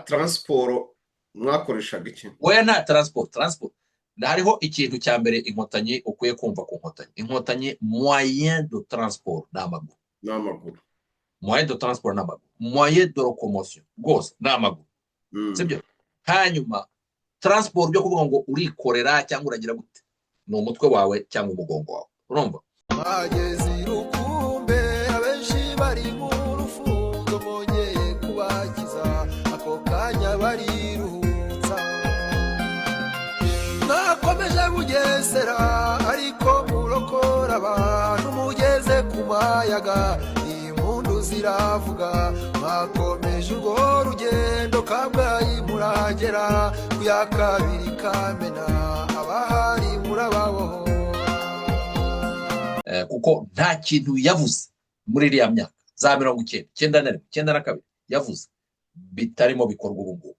Transport mwakoreshaga iki? Oya, nta transport. Transport, hariho ikintu cya mbere Inkotanyi ukwiye kumva ku Nkotanyi. Inkotanyi, moyen de transport ni amaguru. Ni amaguru. Moyen de transport ni amaguru, moyen de locomotion rwose ni amaguru, sibyo? Hanyuma transport byo kuvuga ngo urikorera cyangwa uragira gute, ni umutwe wawe cyangwa umugongo wawe, urumva? Bageze i Rukumbe, abenshi bari mu rufunzo, mwongeye kubakiza, ako kanya bariruhutsa. Mwakomeje Bugesera, ariko murokora abantu, mugeze ku Mayaga impundu ziravuga. Mwakomeje urwo rugendo, Kabgayi murahagera, ku ya 2 Kamena abahari murababohora. Kuko nta kintu yavuze muri iriya myaka za 90, 91, 92 yavuze bitarimo bikorwa ubu ngubu.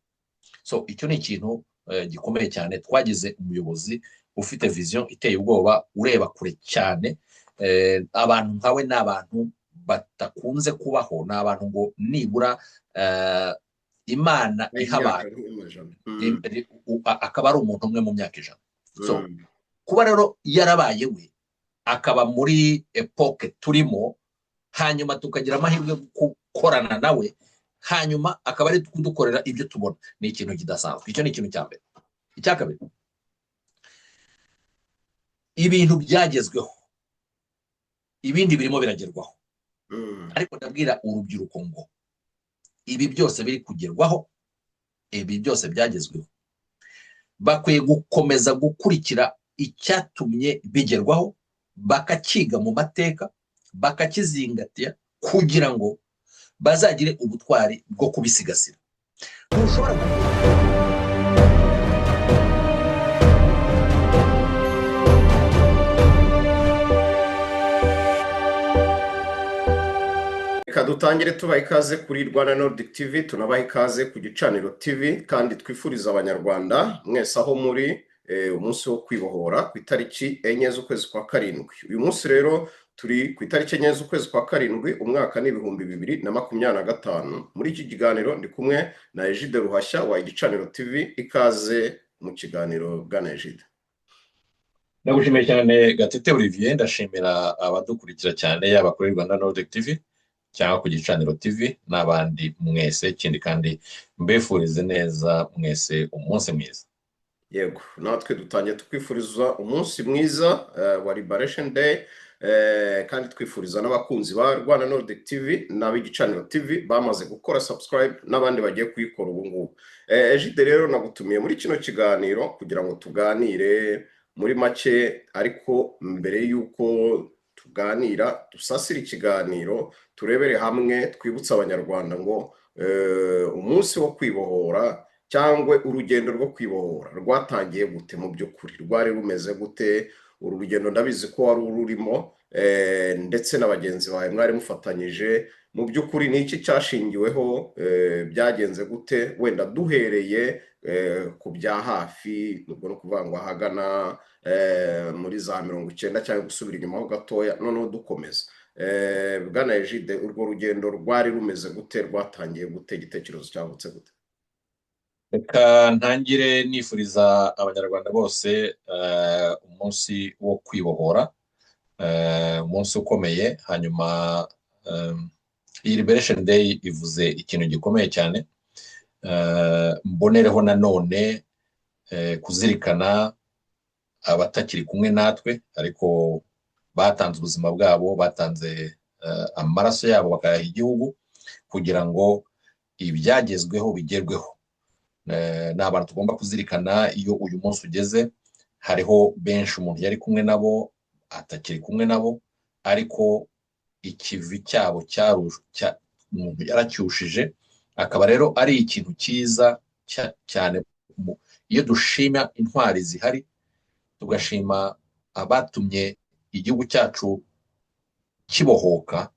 So icyo ni ikintu gikomeye cyane. Twagize umuyobozi ufite vision iteye ubwoba, ureba kure cyane. Abantu nkawe ni abantu batakunze kubaho, ni abantu ngo nibura Imana iha abantu akaba ari umuntu umwe mu myaka 100. So kuba rero yarabaye we, akaba muri époque turimo, hanyuma tukagira amahirwe yo gukorana nawe, hanyuma akaba ari kudukorera ibyo tubona, ni ikintu kidasanzwe. Icyo ni ikintu cya mbere. Icya kabiri, ibintu byagezweho, ibindi birimo biragerwaho. Ariko ndabwira urubyiruko ngo ibi byose biri kugerwaho, ibi byose byagezweho, bakwiye gukomeza gukurikira icyatumye bigerwaho, bakakiga mu mateka, bakakizingatia kugira ngo bazagire ubutwari bwo kubisigasira. Ntushobora. Reka dutangire tubaha ikaze kuri Rwanda Nordic TV, tunabaha ikaze ku Gicaniro TV, kandi twifuriza Abanyarwanda mwese aho muri umunsi wo kwibohora ku itariki 4 z'ukwezi kwa karindwi. Uyu munsi rero turi ku itariki 4 z'ukwezi kwa karindwi, umwaka ni 2025. Muri iki kiganiro ndi kumwe na Egide Ruhashya wa Igicaniro TV. Ikaze mu kiganiro, bwana Egide. Ndagushimiye cyane, Gatete Olivier. Ndashimira abadukurikira cyane, yaba kuri Rwanda Nordic TV cyangwa ku Gicaniro TV n'abandi mwese. Ikindi kandi, mbifurize neza mwese umunsi mwiza. Yego, natwe dutangiye tukwifuriza umunsi mwiza wa Liberation Day, kandi twifuriza n'abakunzi ba Rwanda Nordic TV n'ab'Igicaniro TV bamaze gukora subscribe n'abandi bagiye kuyikora ubu ngubu. Egide rero, nagutumiye muri kino kiganiro kugira ngo tuganire muri make, ariko mbere y'uko tuganira, dusasire ikiganiro, turebere hamwe, twibutse Abanyarwanda ngo umunsi wo kwibohora cyangwa urugendo rwo kwibohora rwatangiye gute? Mu by'ukuri rwari rumeze gute uru rugendo? Ndabizi ko wari ururimo ndetse na bagenzi bawe mwari mufatanyije. Mu by'ukuri ni iki cyashingiweho? Byagenze gute? Wenda duhereye ku bya hafi, ubwo ni ukuvuga ngo ahagana muri za 90 cyangwa gusubira inyuma ho gatoya, noneho dukomeza. Bwana Egide, urwo rugendo rwari rumeze gute? Rwatangiye gute? Igitekerezo cyavutse gute? Reka ntangire nifuriza Abanyarwanda bose umunsi wo kwibohora, umunsi ukomeye. Hanyuma iyi Liberation Day ivuze ikintu gikomeye cyane. Mbonereho nanone kuzirikana abatakiri kumwe natwe, ariko batanze ubuzima bwabo, batanze amaraso yabo, bakayaha igihugu kugira ngo ibyagezweho bigerweho. Ni abantu tugomba kuzirikana iyo uyu munsi ugeze. Hariho benshi umuntu yari kumwe nabo atakiri kumwe nabo, ariko ikivi cyabo umuntu yaracyushije. Akaba rero ari ikintu cyiza cyane iyo dushima intwari zihari, tugashima abatumye igihugu cyacu kibohoka,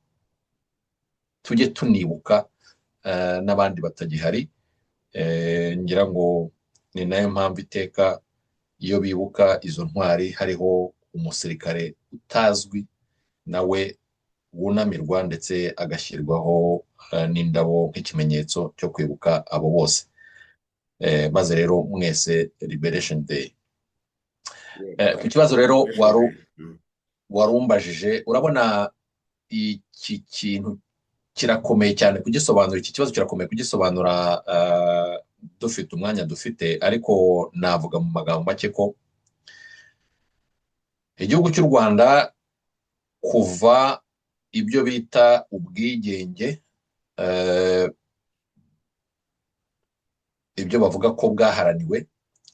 tujye tunibuka n'abandi batagihari. Ngira ngo ni nayo mpamvu iteka iyo bibuka izo ntwari hariho umusirikare utazwi nawe wunamirwa, ndetse agashyirwaho n'indabo nk'ikimenyetso cyo kwibuka abo bose. Maze rero mwese, Liberation Day. Ku kibazo rero warumbajije, urabona iki kintu kirakomeye cyane kugisobanura, iki kibazo kirakomeye kugisobanura dufite umwanya dufite, ariko navuga mu magambo make ko igihugu cy'u Rwanda kuva ibyo bita ubwigenge, ibyo bavuga ko bwaharaniwe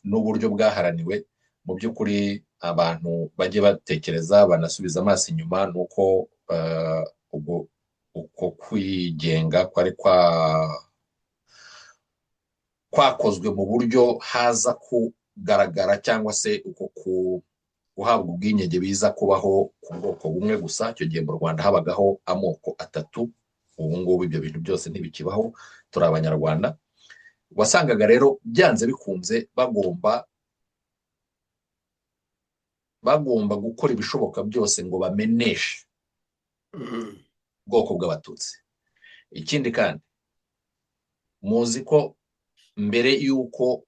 n'uburyo bwaharaniwe, mu by'ukuri abantu bajye batekereza banasubiza amaso inyuma, ni uko uko kwigenga kwari kwakozwe mu buryo haza kugaragara cyangwa se uko guhabwa ubwigenge biza kubaho ku bwoko bumwe gusa. Icyo gihe mu Rwanda habagaho amoko atatu, ubu ngubu ibyo bintu byose ntibikibaho, turi Abanyarwanda. Wasangaga rero byanze bikunze bagomba gukora ibishoboka byose ngo bameneshe ubwoko bw'Abatutsi. Ikindi kandi, muzi ko mbere y'uko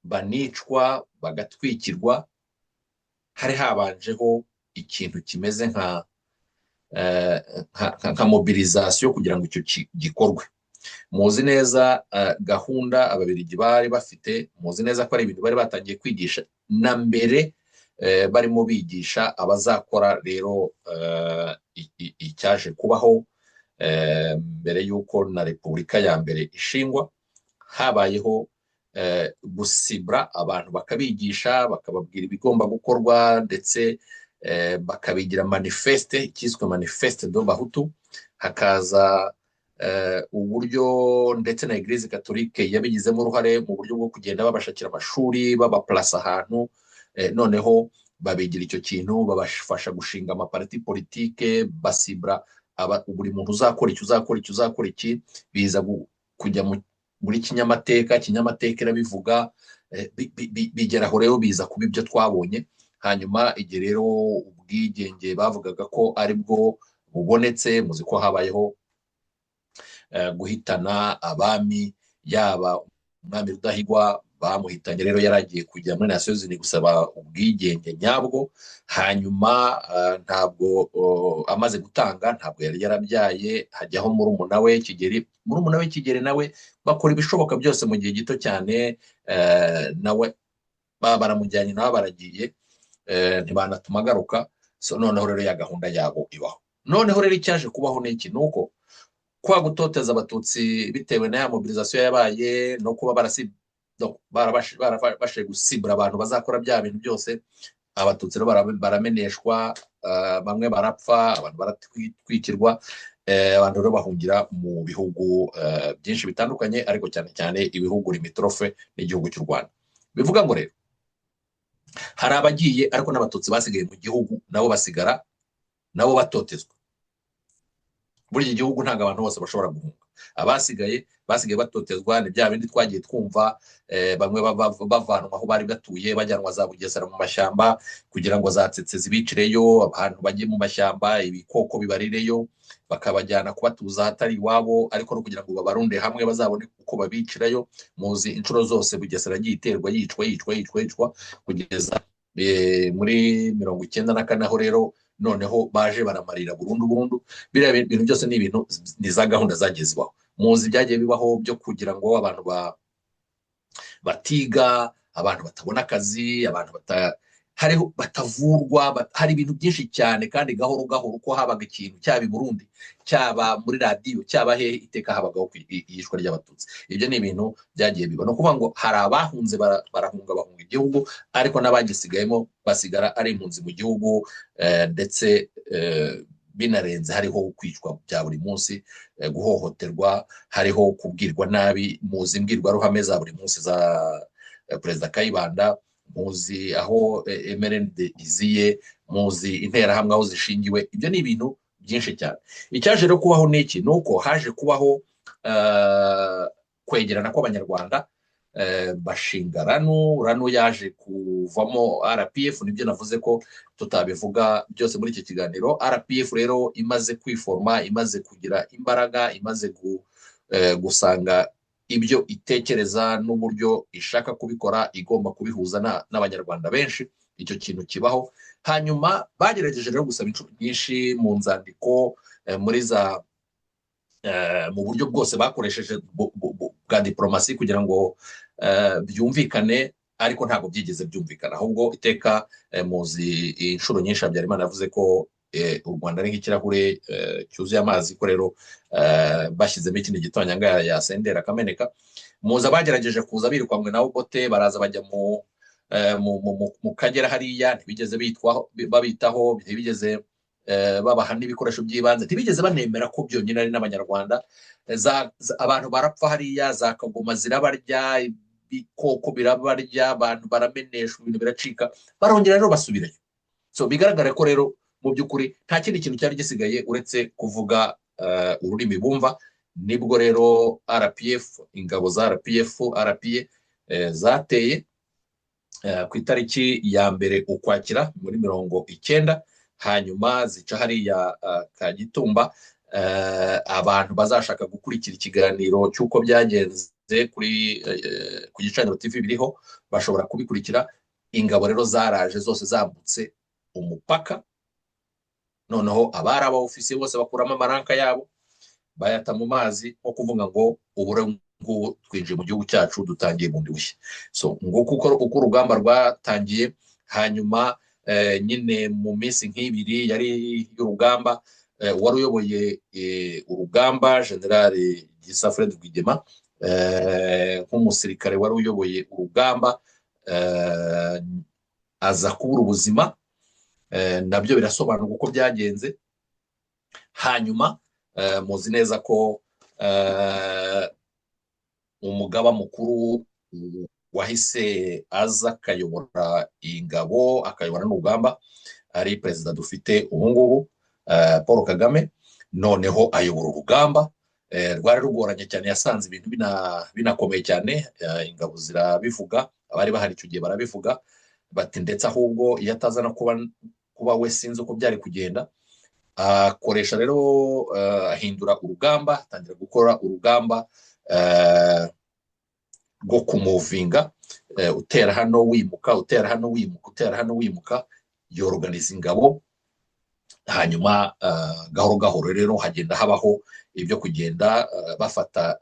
banicwa bagatwikirwa, hari habanjeho ikintu kimeze nka mobilisation kugira ngo icyo gikorwe. Muzi neza gahunda Ababiligi bari bafite, muzi neza ko ari ibintu bari batangiye kwigisha na mbere, barimo bigisha abazakora rero icyaje kubaho mbere y'uko na repubulika ya mbere ishingwa. Habayeho gusibura abantu, bakabigisha, bakababwira ibigomba gukorwa, ndetse bakabigira manifeste, icyiswe Manifeste des Bahutu. Hakaza uburyo ndetse na Église catholique yabigizemo uruhare mu buryo bwo kugenda babashakira amashuri, babaplasa ahantu, noneho babigira icyo kintu, babafasha gushinga amaparti politique, basibura buri muntu uzakora iki, uzakora iki, uzakora iki. Biza kujya muri Kinyamateka, Kinyamateka irabivuga, bigera aho rero biza kuba ibyo twabonye. Hanyuma igihe rero ubwigenge bavugaga ko ari bwo bubonetse, muzi ko habayeho guhitana abami, yaba umwami Rudahigwa bamuhitanye rero yaragiye kujya muri Nations Unies gusaba ubwigenge nyabwo. Hanyuma ntabwo amaze gutanga, ntabwo yari yarabyaye, hajyaho murumuna we Kigeli. Murumuna we Kigeli nawe bakora ibishoboka byose mu gihe gito cyane, nawe baramujyanye, nawe baragiye, ntibanatuma agaruka. So noneho rero ya gahunda yabo ibaho. Noneho rero icyaje kubaho ni iki? Ni uko kwa gutoteza Abatutsi bitewe na ya mobilisation yabaye no kuba barabashije gusibura abantu bazakora bya bintu byose, Abatutsi rero barameneshwa, bamwe barapfa, abantu baratwikirwa, abantu rero bahungira mu bihugu byinshi bitandukanye, ariko cyane cyane ibihugu limitrophes n'igihugu cy'u Rwanda. Bivuga ngo rero hari abagiye, ariko n'Abatutsi basigaye mu gihugu nabo basigara nabo batotezwa. Muri iki gihugu ntabwo abantu bose bashobora guhunga. Abasigaye basigaye batotezwa, ni bya bindi twagiye twumva, bamwe bavanwa aho bari batuye, bajyanwa za Bugesera mu mashyamba kugira ngo za tsetse zibicireyo, abantu bajye mu mashyamba ibikoko bibarireyo, bakabajyana kubatuza ahatari iwabo, ariko no kugira ngo babarunde hamwe bazabone uko babicirayo. Muzi inshuro zose Bugesera yagiye iterwa, yicwa, yicwa, yicwa, yicwa, kugeza muri 94, aho rero noneho baje baramarira burundu burundu. Biriya bintu byose ni ibintu, ni za gahunda zagiye zibaho. Muzi ibyagiye bibaho byo kugira ngo abantu batiga, abantu batabona akazi, abantu hariho batavurwa, hari ibintu byinshi cyane. Kandi gahoro gahoro uko habaga ikintu, cyaba i Burundi, cyaba muri radiyo, cyaba hehe, iteka habagaho iyicwa ry'Abatutsi. Ibyo ni ibintu byagiye biba. Ni ukuvuga ngo hari abahunze, barahunga, bahunga igihugu, ariko n'abagisigayemo basigara ari impunzi mu gihugu, ndetse binarenze hariho kwicwa bya buri munsi, guhohoterwa, hariho kubwirwa nabi. Muzi imbwirwaruhame za buri munsi za Perezida Kayibanda, muzi aho MRND iziye, muzi Interahamwe aho zishingiwe. Ibyo ni ibintu byinshi cyane. Icyaje rero kubaho ni iki? Ni uko haje kubaho kwegerana kw'Abanyarwanda, bashinga RANU. RANU yaje kuvamo RPF, nibyo navuze ko tutabivuga byose muri iki kiganiro. RPF rero imaze kwiforma, imaze kugira imbaraga, imaze gusanga Ibyo itekereza n'uburyo ishaka kubikora igomba kubihuza n'Abanyarwanda benshi. Icyo kintu kibaho. Hanyuma bagerageje rero gusaba inshuro nyinshi mu nzandiko, muri za mu buryo bwose bakoresheje bwa diporomasi kugira ngo byumvikane, ariko ntabwo byigeze byumvikana. Ahubwo iteka muzi inshuro nyinshi Habyarimana yavuze ko u Rwanda ari nk'ikirahure cyuzuye amazi, ko rero bashyizemo ikindi gitonyanga yasendera akameneka. Muzi abagerageje kuza birukanwe na Obote, baraza bajya mu Kagera hariya, ntibigeze babitaho, ntibigeze babaha n'ibikoresho by'ibanze, ntibigeze banemera ko byonyine ari n'Abanyarwanda. Abantu barapfa hariya, za kagoma zirabarya, ibikoko birabarya, abantu barameneshwa, ibintu biracika, barongera rero basubirayo. So bigaragara ko rero mu by'ukuri nta kindi kintu cyari gisigaye uretse kuvuga ururimi bumva. Nibwo rero RPF, ingabo za RPF, RPA zateye ku itariki ya 1 Ukwakira muri 90, hanyuma zica hariya Kagitumba. Abantu bazashaka gukurikira ikiganiro cy'uko byagenze kuri ku Gicaniro TV biriho, bashobora kubikurikira. Ingabo rero zaraje zose zambutse umupaka, noneho abari aba ofisiye bose bakuramo ama rank yabo bayata mu mazi, nko kuvuga ngo ubu ngubu twinjiye mu gihugu cyacu, dutangiye bundi bushya. So nguko uko urugamba rwatangiye. Hanyuma nyine mu minsi nk'ibiri yari y'urugamba, wari uyoboye urugamba, Generali Gisa Fred Rwigema, nk'umusirikare wari uyoboye urugamba, aza kubura ubuzima. Nabyo birasobanurwa uko byagenze. Hanyuma muzi neza ko umugaba mukuru wahise aza akayobora ingabo, akayobora n'urugamba, ari perezida dufite ubu ngubu, Paul Kagame. Noneho ayobora urugamba rwari rugoranye cyane, yasanze ibintu binakomeye cyane. Ingabo zirabivuga, abari bahari icyo gihe barabivuga bati ndetse ahubwo iyo ataza no kuba we sinzi uko byari kugenda. Akoresha rero, ahindura urugamba, atangira gukora urugamba rwo kumuvinga, utera hano wimuka, utera hano wimuka, utera hano wimuka, yoroganiza ingabo. Hanyuma gahoro gahoro rero hagenda habaho ibyo kugenda bafata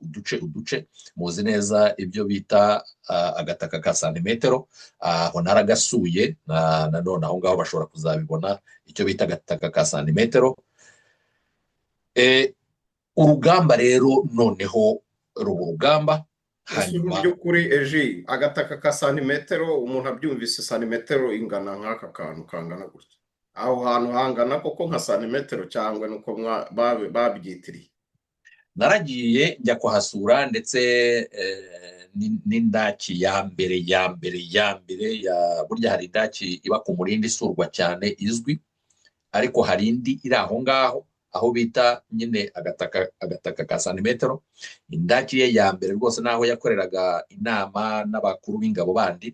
uduce uduce. Muzi neza ibyo bita agataka ka santimetero, aho naragasuye nanone, aho ngaho bashobora kuzabibona, icyo bita agataka ka santimetero. Urugamba rero noneho ruba urugamba. Hanyuma mu by'ukuri eji agataka ka santimetero, umuntu abyumvise, santimetero ingana nk'aka kantu kangana gutya, aho hantu hangana koko nka santimetero cyangwa nuko babyitiriye? Naragiye njya kuhasura, ndetse n'indaki ya mbere ya mbere ya mbere ya burya hari indaki iba ku Murindi isurwa cyane izwi, ariko hari indi iri aho ngaho aho bita nyine agataka ka santimetero. Indaki ye ya mbere rwose naho yakoreraga inama n'abakuru b'ingabo bandi,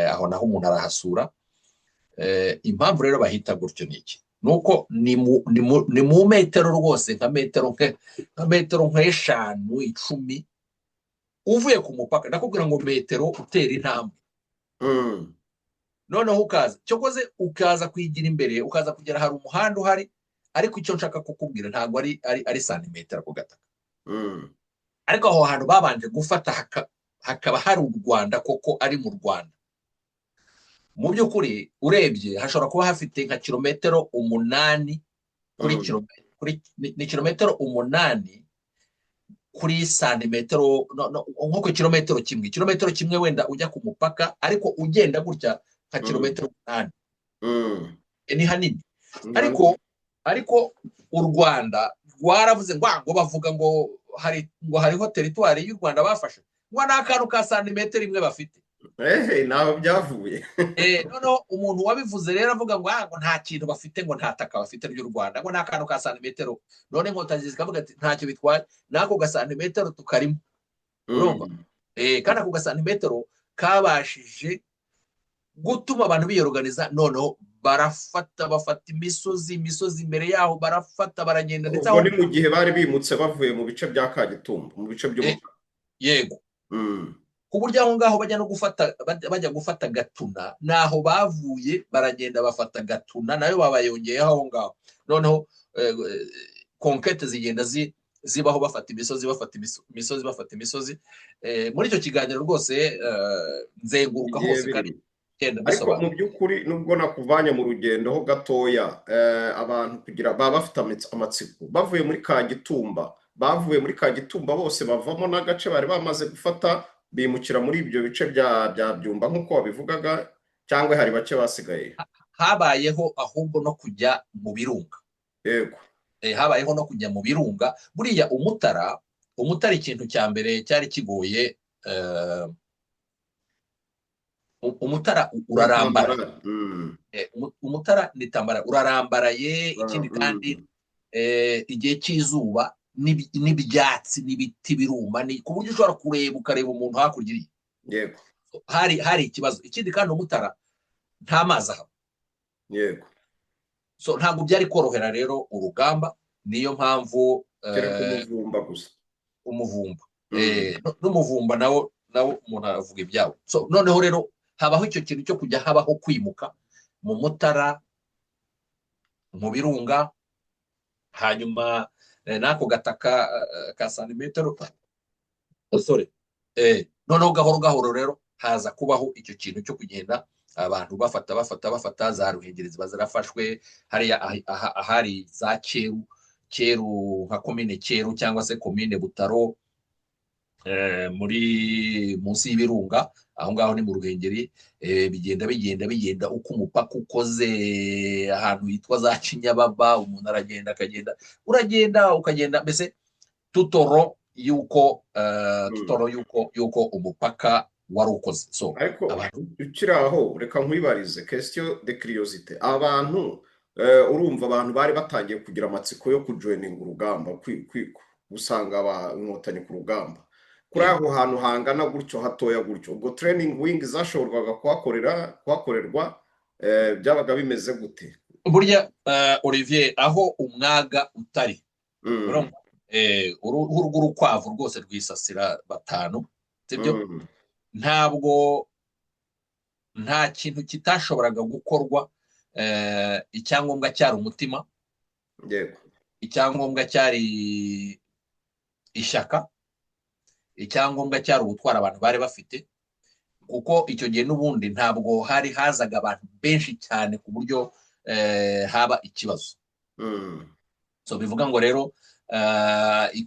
aho naho umuntu arahasura. Impamvu rero bahita gutyo ni iki? Ni uko ni mu metero rwose, nka metero nk'eshanu, 10 uvuye ku mupaka. Ndakubwira ngo metero utera intambwe, noneho ukaza cyokoze ukaza kwigira imbere, ukaza kugera hari umuhanda uhari. Ariko icyo nshaka kukubwira ntabwo ari santimetero ako gataka, ariko aho hantu babanje gufata hakaba hari u Rwanda koko, ari mu Rwanda. Mu by'ukuri urebye hashobora kuba hafite nka kilometero 8 kuri kilometero kuri ni kilometero 8 kuri santimetero, no, nko ku kilometero kimwe, kilometero kimwe wenda ujya ku mupaka, ariko ugenda gutya nka kilometero 8. Ni hanini. Ariko u Rwanda rwaravuze ngo ngo bavuga ngo hari ngo hariho territoire y'u Rwanda bafashe, ngo ni akantu ka santimetero imwe bafite. Ehe, ntaho byavuye. Noneho umuntu wabivuze rero avuga ngo ngo nta kintu bafite, ngo nta taka bafite ry'u Rwanda, ngo ni akantu ka santimetero. None Inkotanyi zikavuga ati ntacyo bitwaye, n'ako gasantimetero tukarimo, urumva? Kandi ako gasantimetero kabashije gutuma abantu biyoroganiza, noneho barafata, bafata imisozi, imisozi imbere yaho barafata, baragenda ndetse Ubwo ni mu gihe bari bimutse bavuye mu bice bya Kagitumba, mu bice by'umukara. Yego. Ku buryo aho ngaho bajya no gufata, bajya gufata Gatuna, naho bavuye baragenda bafata Gatuna, nayo babayongeyeho aho ngaho. Noneho conquêtes zigenda zibaho, bafata imisozi, bafata imisozi, bafata imisozi. Muri icyo kiganiro rwose nzenguruka Bigiye hose kandi birimo. ngenda Ariko mu mbisobanura. by'ukuri, nubwo nakuvanye mu rugendo ho gatoya, abantu kugira baba bafite amatsiko, bavuye muri Kagitumba, bavuye muri Kagitumba bose bavamo n'agace bari bamaze gufata, bimukira muri ibyo bice bya Byumba nk'uko wabivugaga, cyangwa hari bake basigaye? Habayeho ahubwo no kujya mu birunga. Habayeho no kujya mu birunga. Buriya Umutara, ikintu cya mbere cyari kigoye, Umutara urarambara. Umutara ni tambara, urarambaraye. Ikindi kandi, igihe cy'izuba n'ibyatsi n'ibiti biruma, ni ku buryo ushobora kureba, ukareba umuntu hakurya iriya. Hari ikibazo. Ikindi kandi, Umutara nta mazi ahaba. So ntabwo byari korohera rero urugamba, niyo mpamvu Kereka umuvumba gusa. Umuvumba. N'umuvumba nawo umuntu aravuga ibyawo. So noneho rero habaho icyo kintu cyo kujya habaho kwimuka mu Mutara, mu birunga, hanyuma n'ako gataka ka santimetero. Oh, sorry. Noneho gahoro gahoro rero haza kubaho icyo kintu cyo kugenda abantu bafata, bafata, bafata. Za Ruhengeri ziba zarafashwe, hariya ahari za Cyeru, Cyeru nka komine Cyeru cyangwa se komine Butaro, muri munsi y'ibirunga aho ngaho ni mu Ruhengeri. Bigenda, bigenda, bigenda uko umupaka ukoze, ahantu hitwa za Kinyababa, umuntu aragenda, akagenda, uragenda ukagenda, mbese tutoro yuko tutoro yuko umupaka wari ukoze. So Ariko abantu ukiri aho, reka nkwibarize question de curiosité. Abantu, urumva, abantu bari batangiye kugira amatsiko yo kujoininga urugamba, gusanga inkotanyi ku rugamba kuri aho hantu hangana gutyo, hatoya gutyo, ubwo training wing zashoborwaga kuhakorerwa, byabaga bimeze gute? Burya, Olivier, aho umwaga utari, urumva, uruhu rw'urukwavu rwose rwisasira batanu, sibyo? Ntabwo nta kintu kitashoboraga gukorwa. Icyangombwa cyari umutima. Icyangombwa cyari ishyaka, icyangombwa cyari ubutwara abantu bari bafite, kuko icyo gihe n'ubundi ntabwo hari hazaga abantu benshi cyane ku buryo haba ikibazo. So bivuga ngo rero,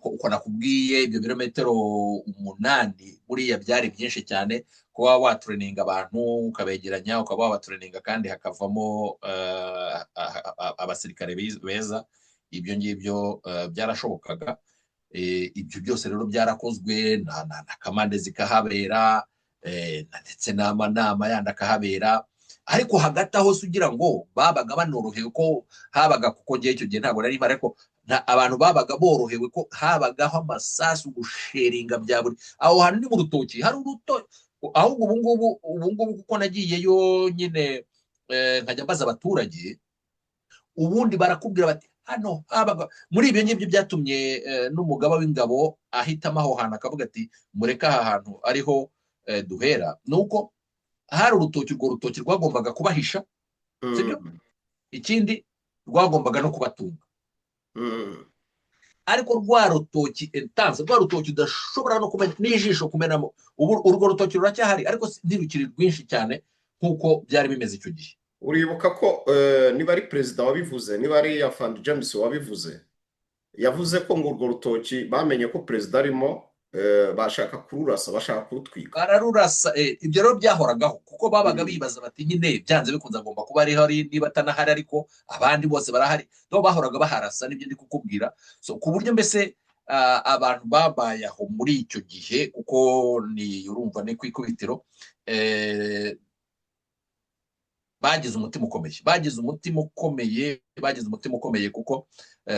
uko nakubwiye, ibyo birometero 8 buriya byari byinshi cyane kuba watraininga abantu, ukabegeranya, ukaba wabatraininga kandi hakavamo abasirikare beza. Ibyo ngibyo byarashobokaga. Ibyo byose rero byarakozwe na commande zikahabera, ndetse n'amanama yandi akahabera. Ariko hagati aho se ugira ngo babaga banorohewe ko habaga, kuko ngewe icyo gihe ntabwo nari mpari, ariko abantu babaga borohewe ko habagaho amasasu, gushellinga bya buri aho hantu ni mu rutoki, hari urutoki. Ahubwo ubu ngubu kuko nagiyeyo nyine, nkajya mbaza abaturage, ubundi barakubwira bati hano habaga muri ibyo ngibyo. Byatumye n'umugaba w'ingabo ahitamo aho hantu, akavuga ati mureke aha hantu ariho duhera. Ni uko hari urutoki, urwo rutoki rwagombaga kubahisha, sibyo? Ikindi, rwagombaga no kubatunga. Ariko rwa rutoki intense, rwa rutoki udashobora no kumena n'ijisho kumenamo, ubu urwo rutoki ruracyahari, ariko ntirukiri rwinshi cyane nk'uko byari bimeze icyo gihe. Uribuka ko niba ari perezida wabivuze, niba ari Afande James wabivuze, yavuze ko ngo urwo rutoki bamenye ko perezida arimo, bashaka kururasa, bashaka kurutwika. Bararurasa. Ibyo rero byahoragaho, kuko babaga bibaza bati nyine byanze bikunze agomba kuba ariho ari, niba atanahari ariko abandi bose barahari. No bahoraga baharasa, nibyo ndi kukubwira. So ku buryo mbese abantu babaye aho muri icyo gihe, kuko ni urumva ni ku ikubitiro, bagize umutima ukomeye, bagize umutima ukomeye, bagize umutima ukomeye, kuko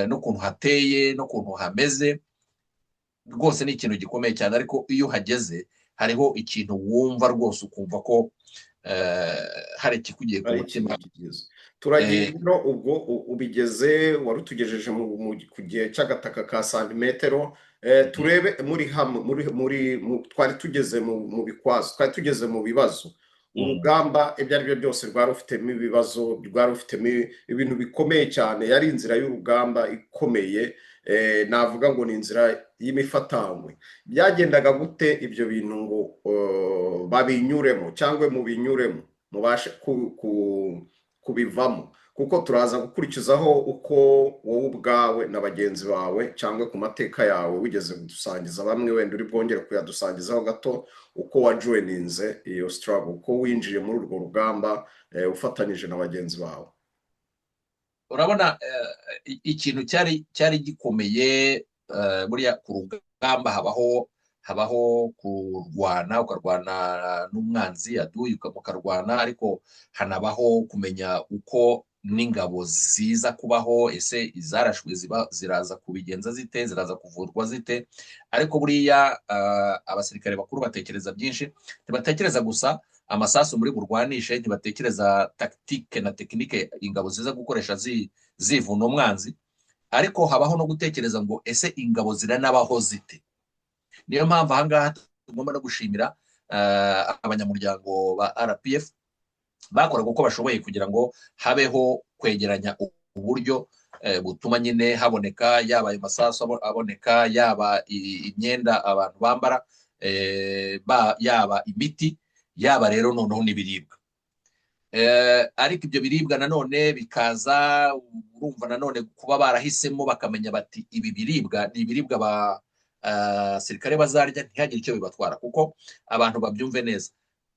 n'ukuntu hateye n'ukuntu hameze rwose ni ikintu gikomeye cyane. Ariko iyo uhageze hariho ikintu wumva rwose, ukumva ko hari ikikugiye ku Ari mutima. ikintu cyiza. Turagiye rero, ubwo ubigeze, wari utugejeje ku gihe cy'agataka ka santimetero. Turebe muri hamwe muri twari tugeze mu bikwazo, twari tugeze mu bibazo. Urugamba ibyo ari byo byose rwari rufitemo ibibazo, rwari rufitemo ibintu bikomeye cyane. Yari inzira y'urugamba ikomeye, navuga ngo ni inzira y'imifatangwe. Byagendaga gute ibyo bintu ngo babinyuremo cyangwa mubinyuremo, mubashe kubivamo? Kuko turaza gukurikizaho uko wowe ubwawe na bagenzi bawe, cyangwa ku mateka yawe wigeze kudusangiza bamwe, wenda uri bwongere kuyadusangizaho gato, uko wajoininze iyo struggle, uko winjiye muri urwo rugamba ufatanyije na bagenzi bawe. Urabona, ikintu cyari gikomeye buriya ku rugamba habaho kurwana, ukarwana n'umwanzi aduyi, mukarwana, ariko hanabaho kumenya uko n'ingabo ziza kubaho. Ese izarashwe ziba ziraza kubigenza zite? Ziraza kuvurwa zite? Ariko buriya abasirikare bakuru batekereza byinshi. Ntibatekereza gusa amasasu muri burwanishe, ntibatekereza tactique na technique ingabo ziza gukoresha zivuna umwanzi, ariko habaho no gutekereza ngo ese ingabo ziranabaho zite? Niyo mpamvu ahangaha tugomba no gushimira abanyamuryango ba RPF bakoraga uko bashoboye kugira ngo habeho kwegeranya uburyo butuma nyine haboneka yaba ayo masasu aboneka, yaba imyenda abantu bambara, yaba imiti, yaba rero noneho n'ibiribwa. Ariko ibyo biribwa nanone bikaza, urumva nanone kuba barahisemo bakamenya bati ibi biribwa ni ibiribwa abasirikare bazarya ntihagire icyo bibatwara. Kuko abantu babyumve neza,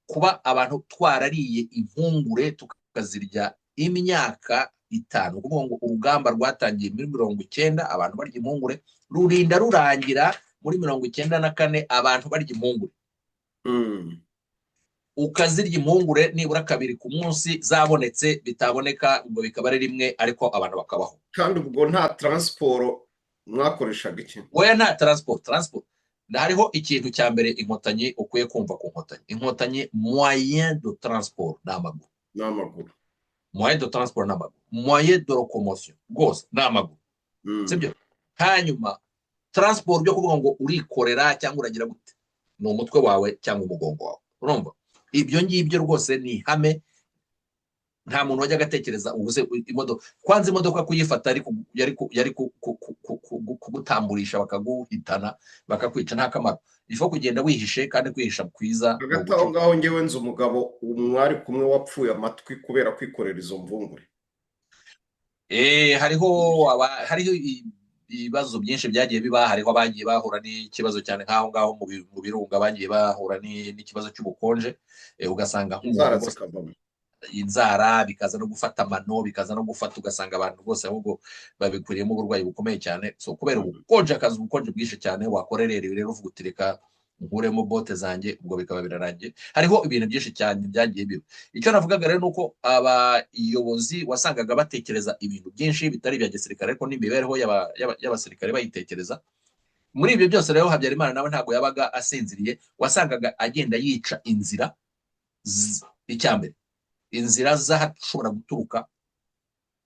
kuba abantu twarariye impungure tukazirya imyaka 5, ukuvuga ngo urugamba rwatangiye muri 90 abantu barya impungure, rurinda rurangira muri 94 abantu barya impungure. Ukazirya impungure nibura kabiri ku munsi zabonetse, bitaboneka ubwo bikaba ari rimwe, ariko abantu bakabaho. Kandi ubwo nta transport, mwakoreshaga iki? Oya, nta transport. Transport, hariho ikintu cya mbere Inkotanyi ukwiye kumva ku Nkotanyi: Inkotanyi, moyen de transport ni amaguru. Ni amaguru. Moyen de transport ni amaguru, moyen de locomotion rwose ni amaguru. Sibyo? Hanyuma transport byo kuvuga ngo urikorera cyangwa uragira gute, ni umutwe wawe cyangwa umugongo wawe. Urumva, ibyo ngibyo rwose ni ihame. Nta muntu wajyaga atekereza ubuze imodoka. Kwanza imodoka kuyifata yari kugutamburisha, bakaguhitana, bakakwica, nta kamaro. Ifo kugenda wihishe, kandi kwihisha kwiza ni Hagati aho ngaho, ngewe nzi umugabo mwari kumwe wapfuye amatwi kubera kwikorera izo mvungure. Hariho ibibazo byinshi byagiye biba. Hariho abagiye bahura n'ikibazo cyane nk'aho ngaho mu birunga, bagiye bahura n'ikibazo cy'ubukonje, ugasanga nk'umuntu Inzara rwose zikavamo. Inzara bikaza no gufata amano, bikaza no gufata, ugasanga abantu rwose ahubwo babikuriyemo uburwayi bukomeye cyane. So kubera ubukonje, akaza ubukonje bwinshi cyane, wakorerera ibi rero uvuga uti reka nkuremo bote zanjye, ubwo bikaba birarangiye. Hariho ibintu byinshi cyane byagiye biba. Icyo navugaga rero ni uko abayobozi wasangaga batekereza ibintu byinshi bitari ibya gisirikare, ariko n'imibereho y'abasirikare bayitekereza. Muri ibyo byose rero, Habyarimana nawe ntabwo yabaga asinziriye. Wasangaga agenda yica inzira. Icya mbere, inzira z'ahashobora guturuka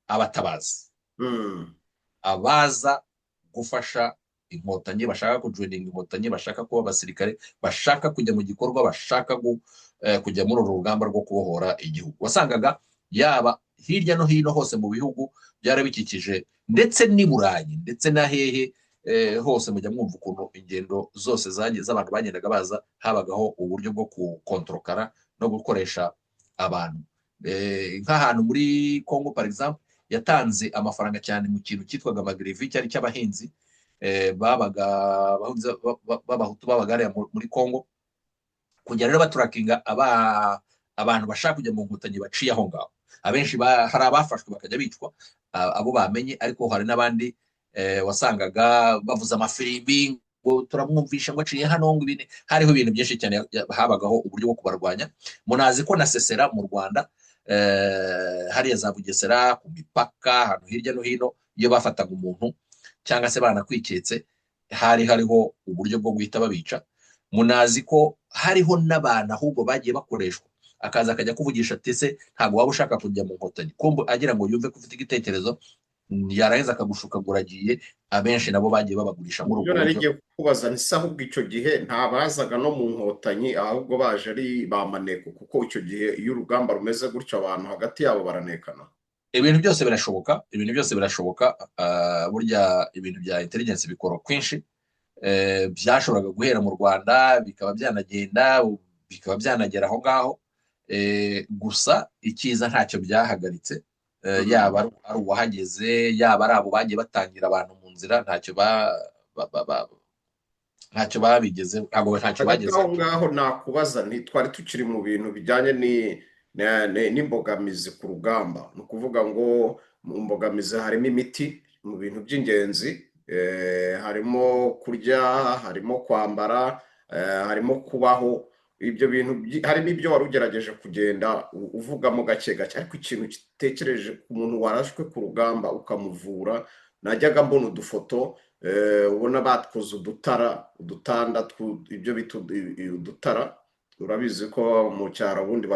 abatabazi, abaza gufasha Inkotanyi, bashaka kujoininga Inkotanyi, bashaka kuba abasirikare, bashaka kujya mu gikorwa, bashaka kujya muri uru rugamba rwo kubohora igihugu. Wasangaga yaba hirya no hino hose mu bihugu byari bikikije, ndetse n'i Burayi, ndetse na hehe hose, mujya mwumva ukuntu ingendo zose z'abantu bagendaga baza, habagaho uburyo bwo gukontorokara no gukoresha abantu. Nk'ahantu muri Congo, par exemple, yatanze amafaranga cyane mu kintu cyitwaga magrivi, cyari cy'abahinzi babaga b'Abahutu babaga hariya muri Congo, kujya rero batrackinga abantu bashaka kujya mu Nkotanyi baciye aho ngaho. Abenshi hari abafashwe bakajya bicwa abo bamenye, ariko hari n'abandi wasangaga bavuze amafirimbi ngo turamwumvisha ngo aciye hano, ngo ibindi. Hariho ibintu byinshi cyane, habagaho uburyo bwo kubarwanya. Munazi ko na Sesera mu Rwanda, hariya za Bugesera ku mipaka, ahantu hirya no hino, iyo bafataga umuntu cyangwa se banakwiketse, hari hariho uburyo bwo guhita babica. Munazi ko hariho n'abantu ahubwo bagiye bakoreshwa, akaza akajya kuvugisha ati ese ntabwo waba ushaka kujya mu Nkotanyi? Kumva agira ngo yumve ko ufite igitekerezo. Yarangiza akagushuka ngo uragiye. Abenshi nabo bagiye babagurisha muri Ibyo ubwo nari buryo. ngiye kukubaza ni se ahubwo icyo gihe nta bazaga no mu Nkotanyi, ahubwo baje ari ba maneko? Kuko icyo gihe iyo urugamba rumeze gutyo, abantu hagati yabo baranekana. Ibintu byose birashoboka, ibintu byose birashoboka. Burya ibintu bya intelligence bikora kwinshi. Byashoboraga guhera mu Rwanda, bikaba byanagenda, bikaba byanagera aho ngaho. Gusa icyiza ntacyo byahagaritse. Yaba ari uwahageze, yaba ari abo bagiye batangira abantu mu nzira, ntacyo babigeze, ntabwo ntacyo Hagati bageze. aho ngaho nakubaza nti twari tukiri mu bintu bijyanye n'imbogamizi ku rugamba. Ni ukuvuga ngo mu mbogamizi harimo imiti, mu bintu by'ingenzi, harimo kurya, harimo kwambara, harimo kubaho. Ibyo bintu harimo ibyo wari ugerageje kugenda uvugamo gake gake, ariko ikintu gitekereje ku muntu warashwe ku rugamba ukamuvura, najyaga mbona udufoto, ubona bakoze udutara, udutanda, ibyo bita udutara. Urabizi ko mu cyaro ubundi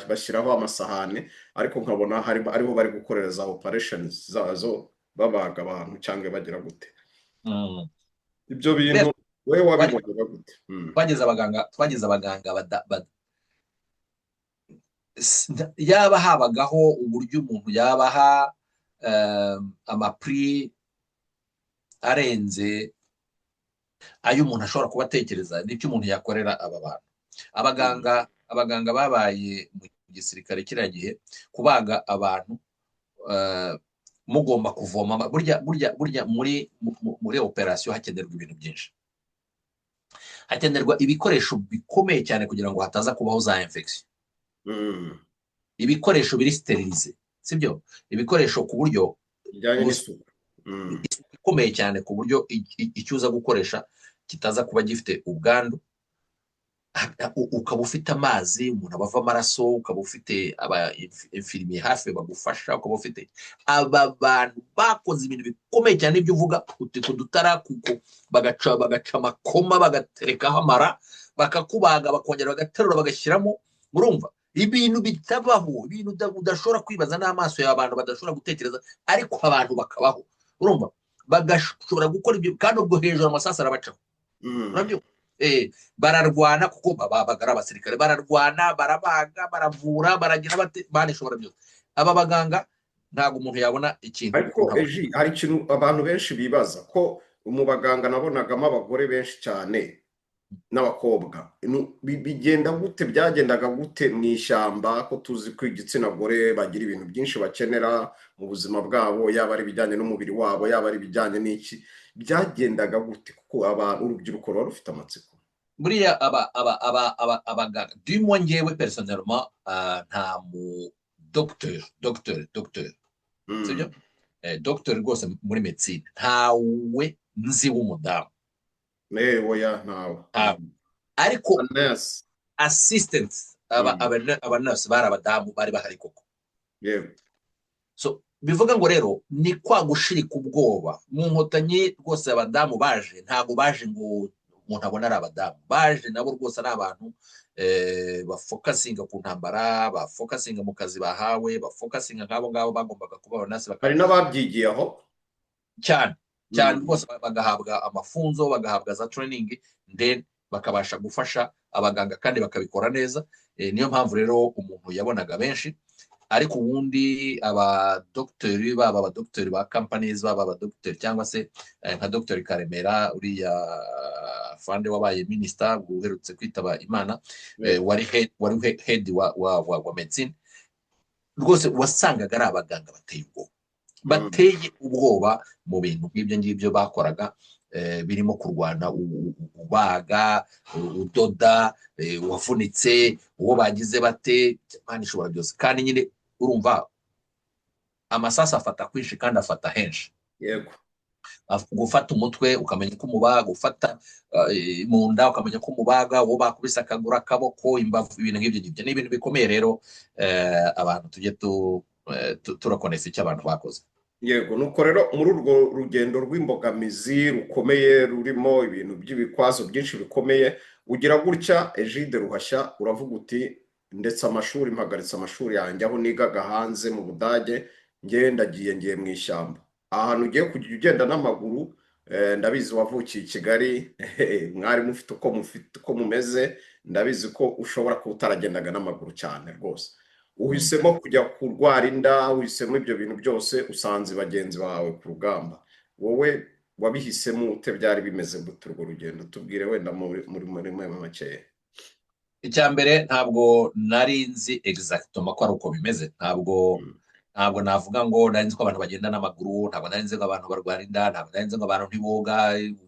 bashyiraho amasahani, ariko nkabona ariho bari gukorera za operations zazo, babaga abantu cyangwa bagira gute. Ibyo bintu wowe wabibonaga gute? Twagize abaganga yaba habagaho uburyo umuntu yabaha amaprix arenze ayo umuntu ashobora kuba atekereza, n'icyo umuntu yakorera aba bantu. Abaganga babaye mu gisirikare kiriya gihe, kubaga abantu, mugomba kuvoma. Burya muri operasiyo hakenerwa ibintu byinshi, hakenerwa ibikoresho bikomeye cyane kugira ngo hataza kubaho za infection, ibikoresho biri stérilisé, sibyo? Ibikoresho ku buryo bijyanye n'isuku. Isuku ikomeye cyane, ku buryo icyo uza gukoresha kitaza kuba gifite ubwandu. Ukaba ufite amazi, umuntu aba ava amaraso, ukaba ufite aba infirmier hafi bagufasha, ukaba ufite aba bantu bakoze ibintu bikomeye cyane. Ibyo uvuga uti ku dutara, kuko bagaca amakoma, bagaterekaho amara, bakakubaga, bakongera bagaterura, bagashyiramo. Urumva ibintu bitabaho, ibintu udashobora kwibaza n'amaso yawe, abantu badashobora gutekereza, ariko abantu bakabaho. Urumva bagashobora gukora ibyo, kandi ubwo hejuru amasasu arabacaho. Urabyumva? Bararwana kuko babaga ari abasirikare, bararwana, barabaga, baravura, baragira bate, banishobora byose. Aba baganga ntabwo umuntu yabona ikintu Ariko eji hari ikintu abantu benshi bibaza, ko mu baganga nabonagamo abagore benshi cyane n'abakobwa. Bigenda gute, byagendaga gute mu ishyamba, ko tuzi ko igitsina gore bagira ibintu byinshi bakenera mu buzima bwabo, yaba ari ibijyanye n'umubiri wabo, yaba ari ibijyanye n'iki? Byagendaga gute? Kuko abantu, urubyiruko ruba rufite amatsiko. Buriya aba abaganga, du moins njyewe personnellement, nta mu docteur, sibyo? Docteur rwose muri médecine ntawe nzi w'umudamu. Oya, ntawe. Ntawe. Ariko nurse assistant, aba nurse bari abadamu, bari bahari koko. So bivuga ngo rero ni kwa gushirika ubwoba mu Nkotanyi. Rwose abadamu baje, ntabwo baje ngo umuntu abone ari abadamu, baje nabo rwose ari abantu bafocusinga ku ntambara, bafocusinga mu kazi bahawe, bafocusinga nk'abo ngabo bagombaga kuba abanurse. Hari n'ababyigiye aho. Cyane cyane rwose, bagahabwa amafunzo, bagahabwa za training, then bakabasha gufasha abaganga kandi bakabikora neza. Niyo mpamvu rero umuntu yabonaga benshi. Ariko ubundi abadogiteri, baba abadogiteri ba companies, baba abadogiteri cyangwa se nka Dogiteri Karemera, uriya fande wabaye minisita uherutse kwitaba Imana, wari head wa medicine, rwose wasangaga ari abaganga bateye ubwoba, bateye ubwoba mu bintu nk'ibyo ngibyo bakoraga, birimo kurwana, ubaga, udoda, uwavunitse, uwo bagize bate. Imana ishobora byose. Kandi nyine urumva amasasu afata kwinshi kandi afata henshi. Gufata umutwe ukamenya ko umubaga, gufata mu nda ukamenya ko umubaga, uwo bakubise akaguru, akaboko, imbavu, ibintu nk'ibyo ngibyo ni ibintu bikomeye. Rero abantu tujye turakonesa icyo abantu bakoze. Yego, nuko rero muri urwo rugendo rw'imbogamizi rukomeye, rurimo ibintu by'ibikwazo byinshi bikomeye, ugira gutya Egide Ruhashya uravuga uti ndetse amashuri, mpagaritse amashuri yanjye aho nigaga hanze mu Budage. Ngewe ndagiye, ngiye mu ishyamba, ahantu ugiye kujya ugenda n'amaguru. Ndabizi wavukiye i Kigali, mwari mufite uko mufite uko mumeze. Ndabizi ko ushobora kuba utaragendaga n'amaguru cyane rwose. Uhisemo kujya kurwara inda, uhisemo ibyo bintu byose, usanze bagenzi bawe ku rugamba. Wowe wabihisemo ute? Byari bimeze gute urwo rugendo? Tubwire wenda muri makeya. Icya mbere, ntabwo nari nzi exactement ko ari uko bimeze. Ntabwo navuga ngo nari nzi ko abantu bagenda n'amaguru, ntabwo nari nzi ngo abantu barwara inda, ntabwo nari nzi ngo abantu ntiboga.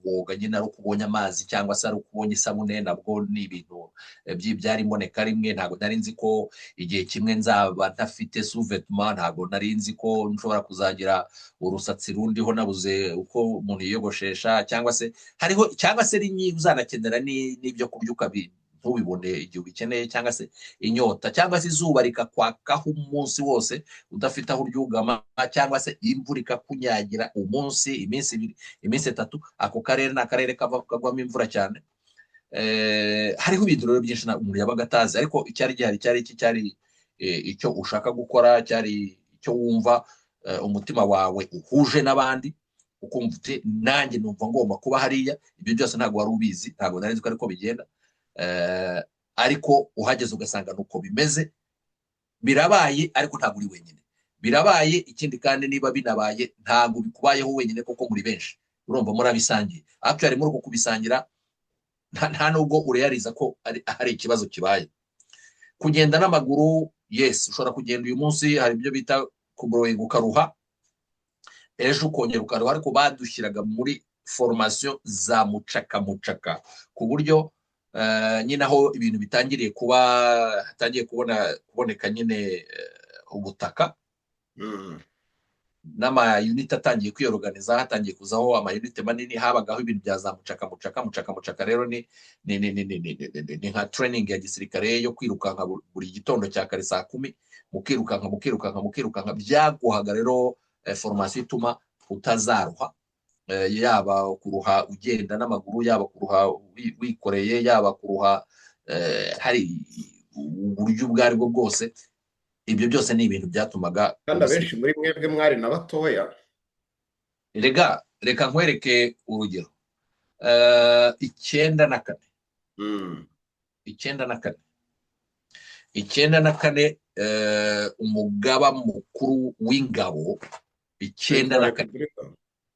Woga nyine ari uko ubonye amazi cyangwa se ari uko ubonye isabune, nabwo ni ibintu byari imboneka rimwe. Ntabwo nari nzi ko igihe kimwe nzaba ntafite sous-vêtement, ntabwo nari nzi ko nshobora kuzagira urusatsi rundiho nabuze uko umuntu yiyogoshesha, cyangwa se hariho, cyangwa se uzanakenera n'ibyo kurya ntubibone igihe ubikeneye, cyangwa se inyota, cyangwa se izuba rikakwakaho umunsi wose udafite aho uryugama, cyangwa se imvura ikakunyagira umunsi, iminsi 2, iminsi 3. Ako karere ni akarere kagwamo imvura cyane. Hariho ibintu rero byinshi umuntu yabaga atazi, ariko icyari gihari cyari iki? Cyari icyo ushaka gukora, cyari icyo wumva umutima wawe uhuje n'abandi, ukumva uti: "Nanjye numva ngomba kuba hariya." Ibyo byose ntabwo wari ubizi, ntabwo nari nzi ko ariko bigenda. Ariko uhageze ugasanga ni uko bimeze, birabaye, ariko ntabwo uri wenyine, birabaye. Ikindi kandi, niba binabaye, ntabwo bikubayeho wenyine kuko muri benshi, urumva murabisangiye. Actually, muri uko kubisangira nta nubwo ureyariza ko hari ikibazo kibaye. Kugenda n'amaguru, yes, ushobora kugenda uyu munsi, hari ibyo bita kuborohera, ukaruha, ejo ukongera ukaruha, ariko badushyiraga muri formation za mucaka mucaka, ku buryo nyine aho ibintu bitangiriye kuba, hatangiye kuboneka nyine ubutaka n'ama unit atangiye kwiyoruganiza, hatangiye kuzaho ama unit manini, habagaho ibintu bya za mucaka mucaka. Mucaka mucaka rero ni nka training ya gisirikare yo kwirukanka buri gitondo cya kare saa 10, mukirukanka, mukirukanka, mukirukanka. Byaguhaga rero formation ituma utazaruha, yaba kuruha ugenda n'amaguru, yaba kuruha wikoreye, yaba kuruha hari uburyo ubwo ari bwo bwose. Ibyo byose ni ibintu byatumaga Kandi abenshi muri mwebwe mwari na batoya. Rega reka nkwereke urugero. 94, 94, 94, umugaba mukuru w'ingabo 94,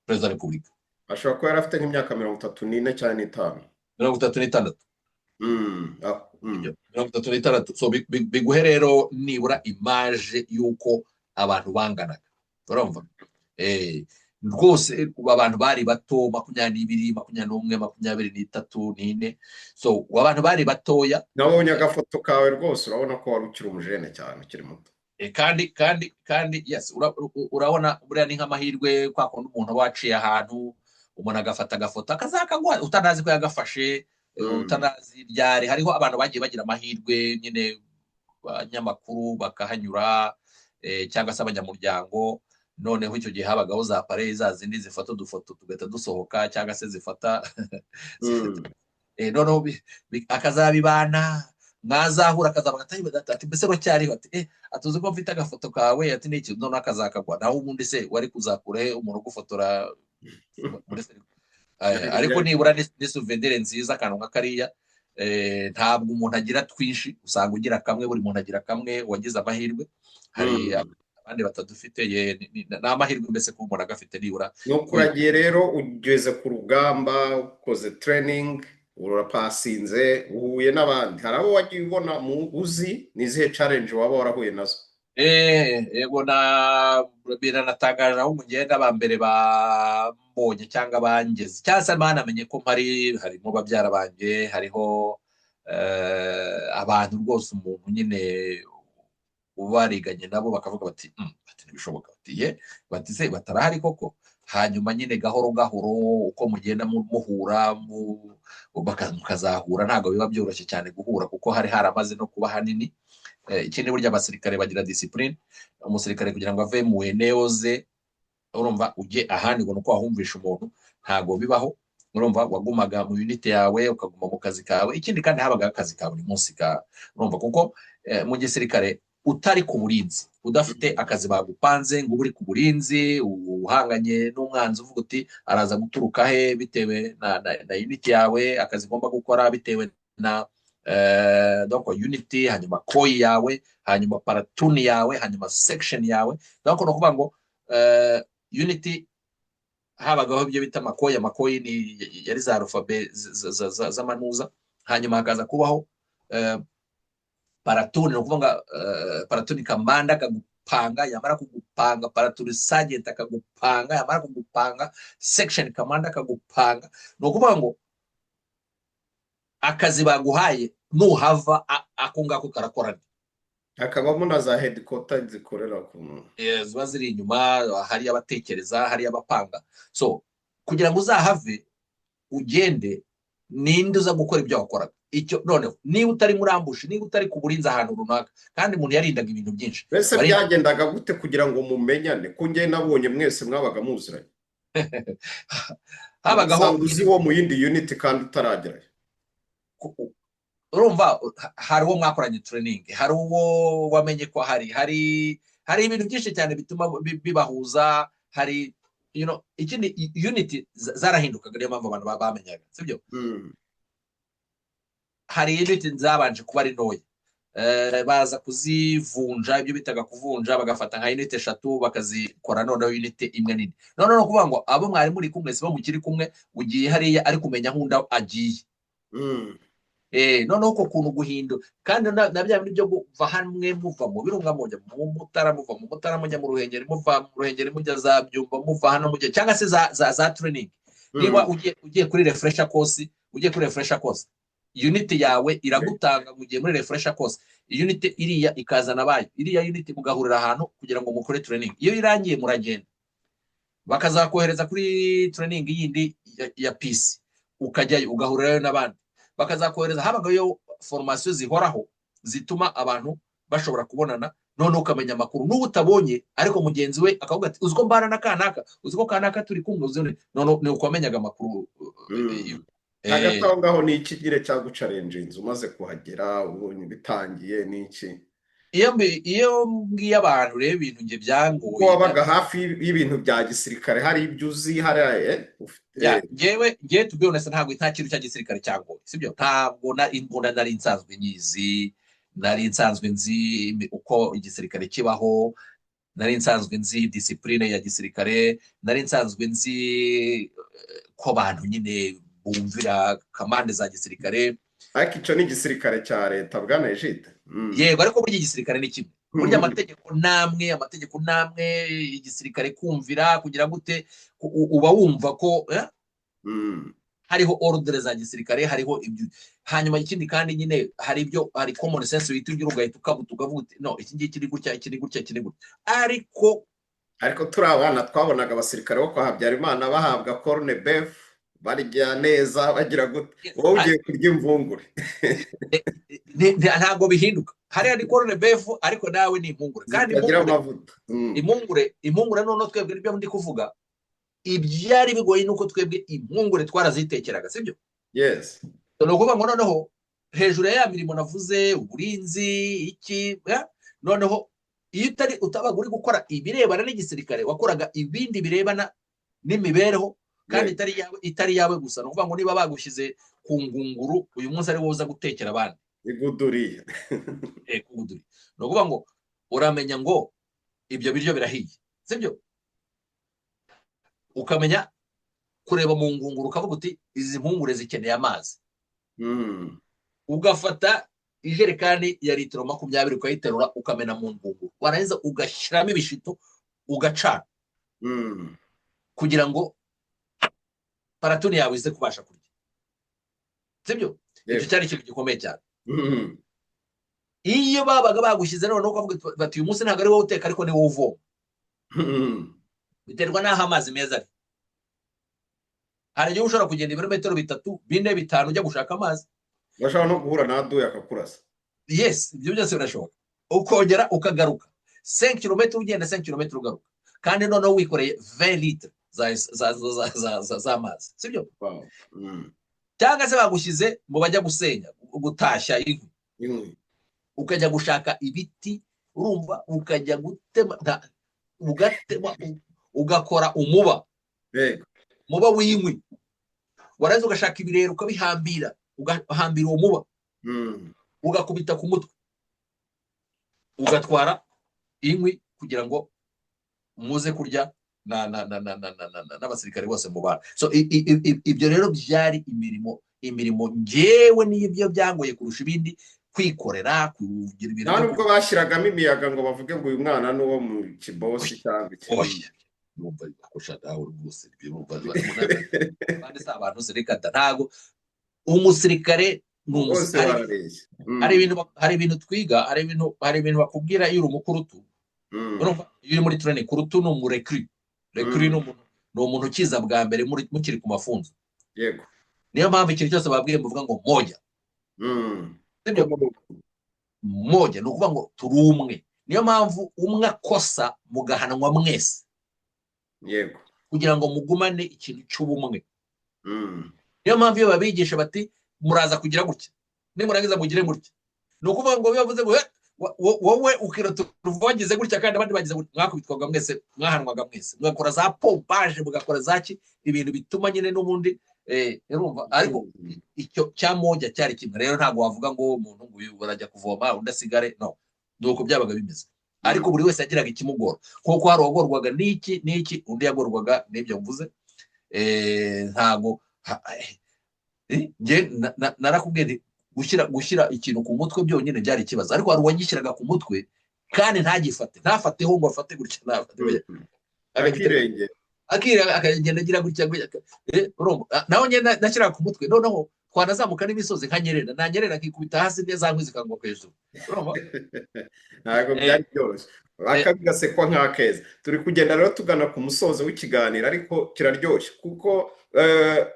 perezida wa repubulika. Ashobora kuba yari afite nk'imyaka 34 cyangwa 5. 36. 36. So biguhe rero nibura image y'uko abantu banganaga. Urumva rwose abantu bari bato, 22, 21, 23, 24. So abantu bari batoya. Nabonye agafoto kawe rwose, urabona ko wari ukiri umujene cyane, ukiri muto. Kandi yes, urabona buriya ni nk'amahirwe, kwa kundi umuntu aba waciye ahantu, umuntu agafata agafoto akazakaguha utanazi ko yagafashe, utanazi ryari. Hariho abantu bagiye bagira amahirwe nyine, abanyamakuru bakahanyura, cyangwa se abanyamuryango. Noneho icyo gihe habagaho za appareil za zindi zifata udufoto tugahita dusohoka, cyangwa se zifata, noneho akazabibana, mwazahura akazavuga ati: "Ati mbese uracyariho?" Ati: "Eh," atuzi ko mfite agafoto kawe, ati ni iki? Noneho akazakagwa. Naho ubundi se wari kuzakura he umuntu ugufotora muri Ariko nibura ni souvenir nziza, akantu nka kariya. Ntabwo umuntu agira twinshi, usanga ugira kamwe, buri muntu agira kamwe wagize amahirwe. Hari abandi batadufite. Ni amahirwe mbese kuba umuntu agafite nibura. Ni ukuragiye rero, ugeze ku rugamba, ukoze training, urapasinze, uhuye n'abandi. Hari abo wagiye ubona mu uzi? Ni izihe challenge waba warahuye nazo? Yego, na biranatangaje aho mugenda ba mbere bambonye cyangwa bangeze cyangwa se banamenye ko mpari, harimo babyara banjye, hariho abantu rwose umuntu nyine ubariganye nabo, bakavuga bati bati ntibishoboka, bati ye, bati se batarahari koko. Hanyuma nyine gahoro gahoro uko mugenda muhura, mukazahura. Ntabwo biba byoroshye cyane guhura kuko hari haramaze no kuba hanini. Ikindi, burya abasirikare bagira discipline. Umusirikare kugira ngo ave mu eneo ze, urumva, ujye ahandi ngo nuko wahumvisha umuntu, ntabwo bibaho. Urumva, wagumaga mu unit yawe, ukaguma mu kazi kawe. Ikindi kandi, habaga akazi ka buri munsi ka, urumva, kuko mu gisirikare Utari ku burinzi, udafite akazi bagupanze ngo ube uri ku burinzi uhanganye n'umwanzi, uvuga uti araza guturuka he, bitewe na unit yawe, akazi ugomba gukora, bitewe na donc unit, hanyuma coy yawe, hanyuma platoon yawe, hanyuma section yawe. Donc ni ukuvuga ngo unit habagaho ibyo bita amacoy. Amacoy ni yari za alphabet z'amanuza. Hanyuma hakaza kubaho platoon, ni ukuvuga platoon commander akagupanga, yamara kugupanga platoon sergeant akagupanga, yamara kugupanga section commander akagupanga. Ni ukuvuga ngo akazi baguhaye nuhava ako ngako karakora. Hakabamo na za headquarter zikorera ku Ziba ziri inyuma, hari abatekereza, hari abapanga. So kugira ngo uzahave ugende, ninde uza gukora ibyo wakoraga icyo? Noneho niba utari muri ambush, niba utari ku burinzi ahantu runaka, kandi umuntu yarindaga ibintu byinshi. Mbese byagendaga gute kugira ngo mumenyane, ko njye nabonye mwese mwabaga muziranye? Habagaho Usanga uzi wo mu yindi unit kandi utaragerayo. Urumva, hari uwo mwakoranye training, hari uwo wamenye ko hari ibintu byinshi cyane bituma bibahuza. Hari ikindi, unit zarahindukaga, niyo mpamvu abantu bamenyaga, sibyo? Hari unit zabanje kuba ari ntoya, baza kuzivunja, ibyo bitaga kuvunja, bagafata nka unit eshatu bakazikora noneho unit imwe nini. Noneho ni ukuvuga ngo abo mwari muri kumwe sibo mukiri kumwe, ugiye hariya ari kumenya aho undi agiye. Noneho uko kuntu guhindura kandi na bya bindi byo kuva hamwe, muva mu Birunga mujya mu Mutara, muva mu Mutara mujya mu Ruhengeri, muva mu Ruhengeri mujya za Byumba, muva hano mujya cyangwa se za training. Niba ugiye kuri refresher course, ugiye kuri refresher course, unit yawe iragutanga ngo ugiye muri refresher course, unit iriya ikazana abayo, iriya unit mugahurira ahantu kugira ngo mukore training. Iyo irangiye muragenda, bakazakohereza kuri training yindi ya peace, ukajyayo ugahurirayo n'abandi, bakazakohereza. Habagayo formation zihoraho zituma abantu bashobora kubonana, noneho ukamenya amakuru n'ubu utabonye, ariko mugenzi we akavuga ati: "Uzi ko mbana na kanaka, uzi ko kanaka turi kumwe, uzi." Noneho ni uko wamenyaga amakuru. Hagati aho ngaho ni iki nyine cyaguchallenginze umaze kuhagera, ubonye bitangiye, ni iki? Iyo mbwiye abantu rero ibintu njye Kuko byangoye wabaga hafi y'ibintu bya gisirikare, hari ibyo uzi, hari ufite Ya, njyewe to be honest, ntabwo nta kintu cya gisirikare cyangoye, sibyo? Ntabwo na imbunda nari nsanzwe nyizi, nari nsanzwe nzi uko igisirikare kibaho, nari nsanzwe nzi discipline ya gisirikare, nari nsanzwe nzi ko abantu nyine bumvira commande za gisirikare. Ariko icyo ni igisirikare cya leta, bwana Egide. Yego, ariko burya igisirikare ni kimwe, burya amategeko namwe, amategeko namwe, igisirikare kumvira kugira gute, uba wumva ko hariho ordre za gisirikare, hariho ibyo. Hanyuma ikindi kandi nyine hari ibyo, hari common sense uhita ugira, ugahita ukabuta ukavuga uti: "No, iki ngiki ni gutya, iki ni gutya, iki ni gutya." Ariko Ariko turi abana twabonaga abasirikare bo kwa Habyarimana bahabwa corned beef, barya neza, bagira gute, wowe ugiye kurya imvungure. Ntabwo bihinduka. Hariya ni corned beef, ariko nawe ni impungure kandi zitagira impungure amavuta. Impungure noneho twebwe, nibyo ndi kuvuga, ibyari bigoye ni uko twebwe impungure twarazitekeraga, sibyo? Yes. Ni ukuvuga ngo noneho hejuru ya ya mirimo navuze, uburinzi, iki, noneho iyo utari utabaga uri gukora ibirebana n'igisirikare, wakoraga ibindi birebana n'imibereho kandi itari yawe gusa. Ni ukuvuga ngo niba bagushyize ku ngunguru uyu munsi, ari wowe uza gutekera abandi. Iguduriye. Kuguduri, ni ukuvuga ngo uramenya ngo ibyo biryo birahiye, sibyo? Ukamenya kureba mu ngunguru ukavuga uti: "Izi mpungure zikeneye amazi." Ugafata ijerekani ya litiro 20, ukayiterura, ukamena mu ngunguru, warangiza ugashyiramo ibishito, ugacana kugira ngo platoon yawe ize kubasha kurya, sibyo? Icyo cyari ikintu gikomeye cyane. Iyo babaga bagushyize noneho ukavuga bati: "Uyu munsi ntabwo ari wowe uteka, ariko ni wowe uvoma." Biterwa n'aho amazi meza ari. Hari igihe ushobora kugenda ibirometero 3, 4, 5 ujya gushaka amazi. Bashobora no guhura na aduyi akakurasa. Yes, ibyo byose birashoboka. Ukongera ukagaruka 5 kilometero ugenda, 5 kilometero ugaruka, kandi noneho wikoreye 20 litre z'amazi, sibyo? Wow. Cyangwa se bagushyize mu bajya gusenya, gutashya inkwi. Inkwi. Ukajya gushaka ibiti. Urumva, ukajya gutema, ugatema, ugakora umuba, umuba w'inkwi, warangiza ugashaka ibirere ukabihambira, ugahambira uwo muba, ugakubita ku mutwe, ugatwara inkwi kugira ngo muze kurya n'abasirikare bose mu bana. So ibyo rero byari imirimo ngewe n'ibyo byangoye kurusha ibindi, kwikorera, kugira ibintu. Nta nubwo bashyiragamo imiyaga ngo bavuge ngo uyu mwana ni uwo mu kibosi cyangwa iki? Oya, numva akusha nawe rwose, abandi si abantu se? Reka da, ntago umusirikare ni bose umusirikare. Barareshya. Hari ibintu twiga, hari ibintu bakubwira iyo uri umukurutu. Urumva, iyo uri muri training, kurutu ni umurecrue. Recrue ni umuntu ukiza bwa mbere mukiri ku mafunzo. Niyo mpamvu ikintu cyose babwiye muvuga ngo moja. Sibyo? Moja ni ukuvuga ngo turi umwe. Niyo mpamvu umwe akosa mugahanwa mwese, kugira ngo mugumane ikintu cy'ubumwe. Niyo mpamvu iyo babigisha bati muraza kugira gutya, nimurangiza mugire gutya, ni ukuvuga ngo iyo bavuze ngo "Eh, wowe ukirota uruva wagize gutya kandi abandi bagize gutya", mwakubitwaga mwese, mwahanwaga mwese, mugakora za pompage, mugakora za ki, ibintu bituma nyine n'ubundi urumva. Ariko icyo cya moja cyari kimwe. Rero ntabwo wavuga ngo umuntu ngo uyu barajya kuvoma undi asigare, no, ni uko byabaga bimeze. Ariko buri wese yagiraga ikimugora, kuko hari uwagorwaga n'iki n'iki, undi yagorwaga n'ibyo mvuze. Ntabwo njye narakubwiye nti gushyira ikintu ku mutwe byonyine byari ikibazo, ariko hari uwagishyiraga ku mutwe kandi ntagifate, ntafateho ngo afate gutya, ntafate gutya. Akirengera. Akira, akagenda agira gutya gutya. Urumva? Ah, naho njye nashyiraga ku mutwe, noneho twanazamuka n'imisozi nkanyerera, nanyerera nkikubita hasi, za nkwi zikangwa hejuru, urumva? Ntabwo byari byoroshye, akabi gasekwa nk'akeza. Turi kugenda rero tugana ku musozo w'ikiganiro, ariko kiraryoshye kuko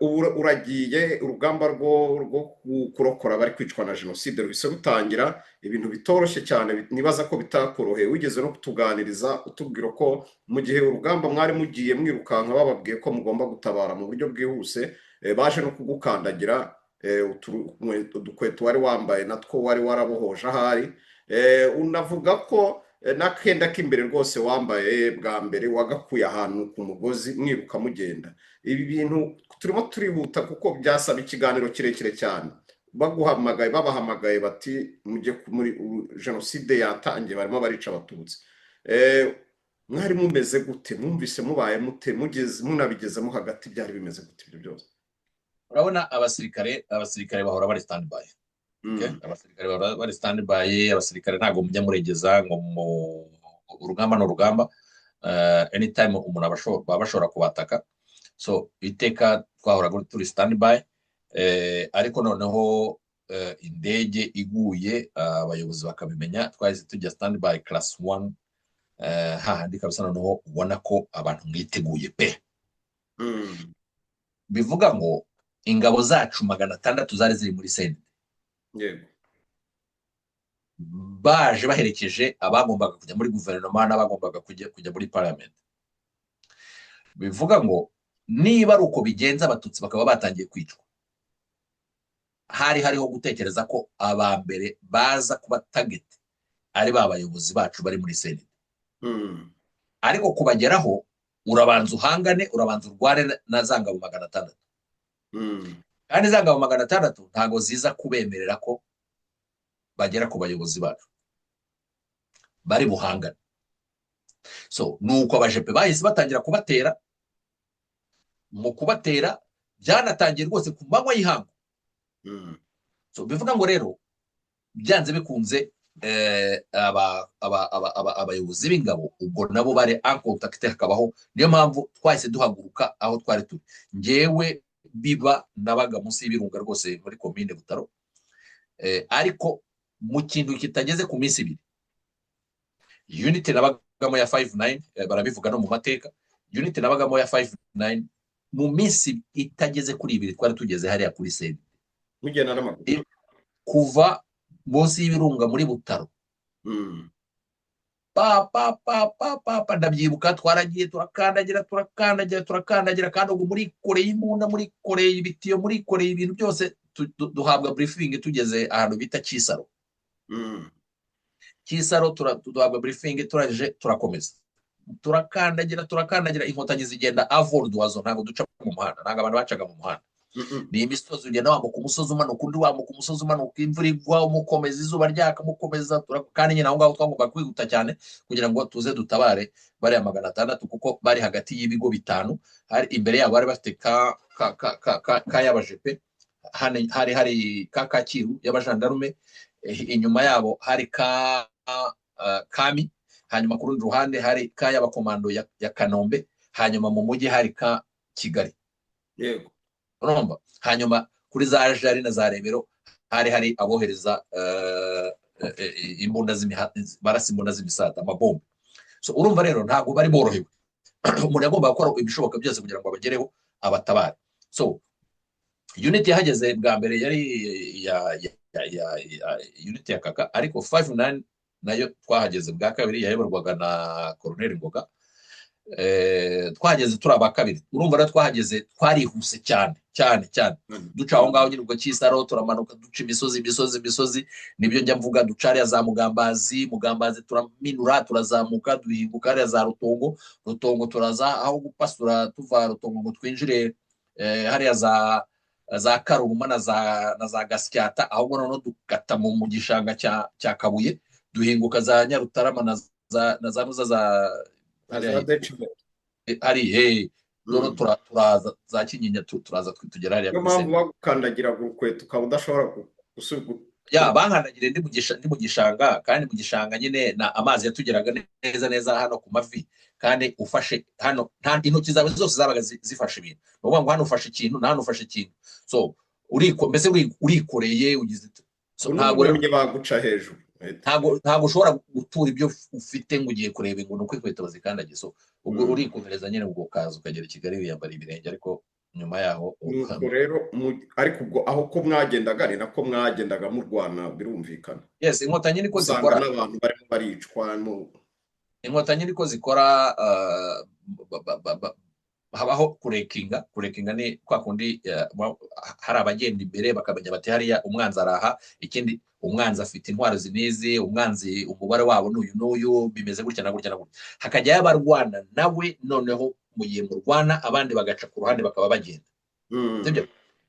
ubu uragiye urugamba rwo kurokora abari kwicwa na jenoside ruhise rutangira, ibintu bitoroshye cyane, nibaza ko bitakoroheye. Wigeze no kutuganiriza utubwira ko mu gihe urugamba mwari mugiye mwirukanka, bababwiye ko mugomba gutabara mu buryo bwihuse, baje no kugukandagira, udukweto wari wambaye natwo wari warabohoje ahari. Unavuga ko n'akenda k'imbere rwose wambaye bwa mbere wagakuye ahantu ku mugozi mwiruka mugenda. Ibi bintu turimo turihuta kuko byasaba ikiganiro kirekire cyane. Baguhamagaye, babahamagaye bati mujye muri jenoside yatangiye, barimo barica Abatutsi, mwari mumeze gute? Mwumvise mubaye mute? Mugeze munabigezemo hagati byari bimeze gute ibyo byose? Urabona, abasirikare bahora bari stand by. Okay? Abasirikare bahora bari stand by. Abasirikare ntabwo mujya muregeza ngo mu urugamba ni urugamba, anytime umuntu baba bashobora kubataka. So iteka twahoraga turi stand by. Ariko noneho indege iguye, abayobozi bakabimenya, twahise tujya stand by class 1, hahandi kabisa noneho ubona ko abantu mwiteguye pe. Bivuga ngo ingabo zacu 600 zari ziri muri CND, baje baherekeje abagombaga kujya muri guverinoma n'abagombaga kujya muri parliament. Bivuga ngo niba ari uko bigenza, Abatutsi bakaba batangiye kwicwa, hari hariho gutekereza ko aba mbere baza kuba target ari ba bayobozi bacu bari muri CND. Ariko kubageraho urabanza uhangane, urabanza urwane na za ngabo 600. Kandi za ngabo 600 ntabwo ziza kubemerera ko bagera ku bayobozi bacu, bari buhangane. So nuko abajepe bahise batangira kubatera. Mu kubatera byanatangiye rwose ku manywa y'ihangu. So bivuga ngo rero byanze bikunze abayobozi b'ingabo ubwo nabo bari en contact, hakabaho. Niyo mpamvu twahise duhaguruka aho twari turi. Ngewe biba nabaga munsi y'ibirunga rwose muri komine Butaro, ariko mu kintu kitageze ku minsi 2, unit nabagamo ya 59, barabivuga no mu mateka, unit nabagamo ya 59, mu minsi itageze kuri 2 twari tugeze hariya kuri CND. Mugenda n'amaguru? Kuva munsi y'ibirunga muri Butaro, pa pa pa pa pa pa, ndabyibuka, twaragiye turakandagira, turakandagira, turakandagira, kandi ubwo muri koreye imbunda, muri koreye ibitiyo, muri koreye ibintu byose, duhabwa briefing tugeze ahantu bita Kisaro. Kisaro duhabwa briefing, turaje turakomeza, turakandagira, turakandagira, Inkotanyi zigenda à vol d'oiseau. Ntabwo duca mu muhanda, ntabwo abantu bacaga mu muhanda. Ni imisozi, ugenda wambuka umusozi umanuka, undi wambuka umusozi umanuka, imvura igwa umukomeza, izuba ryaka mukomeza. Kandi nyine aho ngaho twagomba kwihuta cyane kugira ngo tuze dutabare bariya 600, kuko bari hagati y'ibigo bitanu. Hari imbere yabo bari bafite ka y'abajepe, hari ka Kacyiru y'abajandarume, inyuma yabo hari ka Kami, hanyuma ku rundi ruhande hari ka y'abakomando ya Kanombe, hanyuma mu mujyi hari ka Kigali. Urumva, hanyuma kuri za Jari na za Rebero hari abohereza imbunda, barasa imbunda z'imisata, amabombe. So urumva rero ntabwo bari borohewe. Umuntu yagomba gukora ibishoboka byose kugira ngo abagereho, abatabare. So unit yahageze bwa mbere yari ya unit ya Kaka, ariko 59 nayo twahageze bwa kabiri, yayoborwaga na Koroneli Ngoga. Twahageze turi aba kabiri. Urumva rero twahageze twarihuse cyane cyane cyane. Duca aho ngaho nyine ubwo Kisaro, turamanuka, duca imisozi, imisozi, imisozi. Nibyo njya mvuga, duca hariya za Mugambazi, Mugambazi turaminura, turazamuka, duhinguka hariya za Rutongo, Rutongo turaza aho gupasura, tuva Rutongo ngo twinjire hariya za Karuruma na za Gasyata, ahubwo noneho dukata mu gishanga cya Kabuye, duhinguka za Nyarutarama na za Nuza za hari he. Noneho turaza za Kinyinya, turaza tugera hariya. Niyo mpamvu bagukandagira urukweto ukaba udashobora gusubira. Ya, bankandagira ndi mu gishanga, kandi mu gishanga nyine na amazi yatugeraga neza neza hano ku mavi, kandi ufashe hano nta intoki zawe zose zabaga zifashe ibintu. Ni ukuvuga ngo hano ufashe ikintu na hano ufashe ikintu, so uriko mbese urikoreye ugize. So ntabwo rero baguca hejuru. Ntabwo ushobora gutura ibyo ufite ngo ugiye kureba ngo ni uko inkweto bazikandagiye. So ubwo urikomereza nyine, ubwo ukaza ukagera i Kigali wiyambara ibirenge, ariko nyuma yaho Nuko rero ariko ubwo aho ko mwagendaga ni nako mwagendaga murwana, birumvikana. Yes, Inkotanyi niko usanga zikora. N'abantu barimo baricwa. Inkotanyi niko zikora. Habaho kurekinga. Kurekinga ni kwa kundi hari abagenda imbere bakamenya bati hariya umwanzi araha, ikindi umwanzi afite intwaro zinizi, umwanzi umubare wabo n'uyu n'uyu, bimeze gutya na gutya na gutya. Hakajyayo abarwana nawe, noneho mu gihe murwana abandi bagaca ku ruhande bakaba bagenda. Sibyo?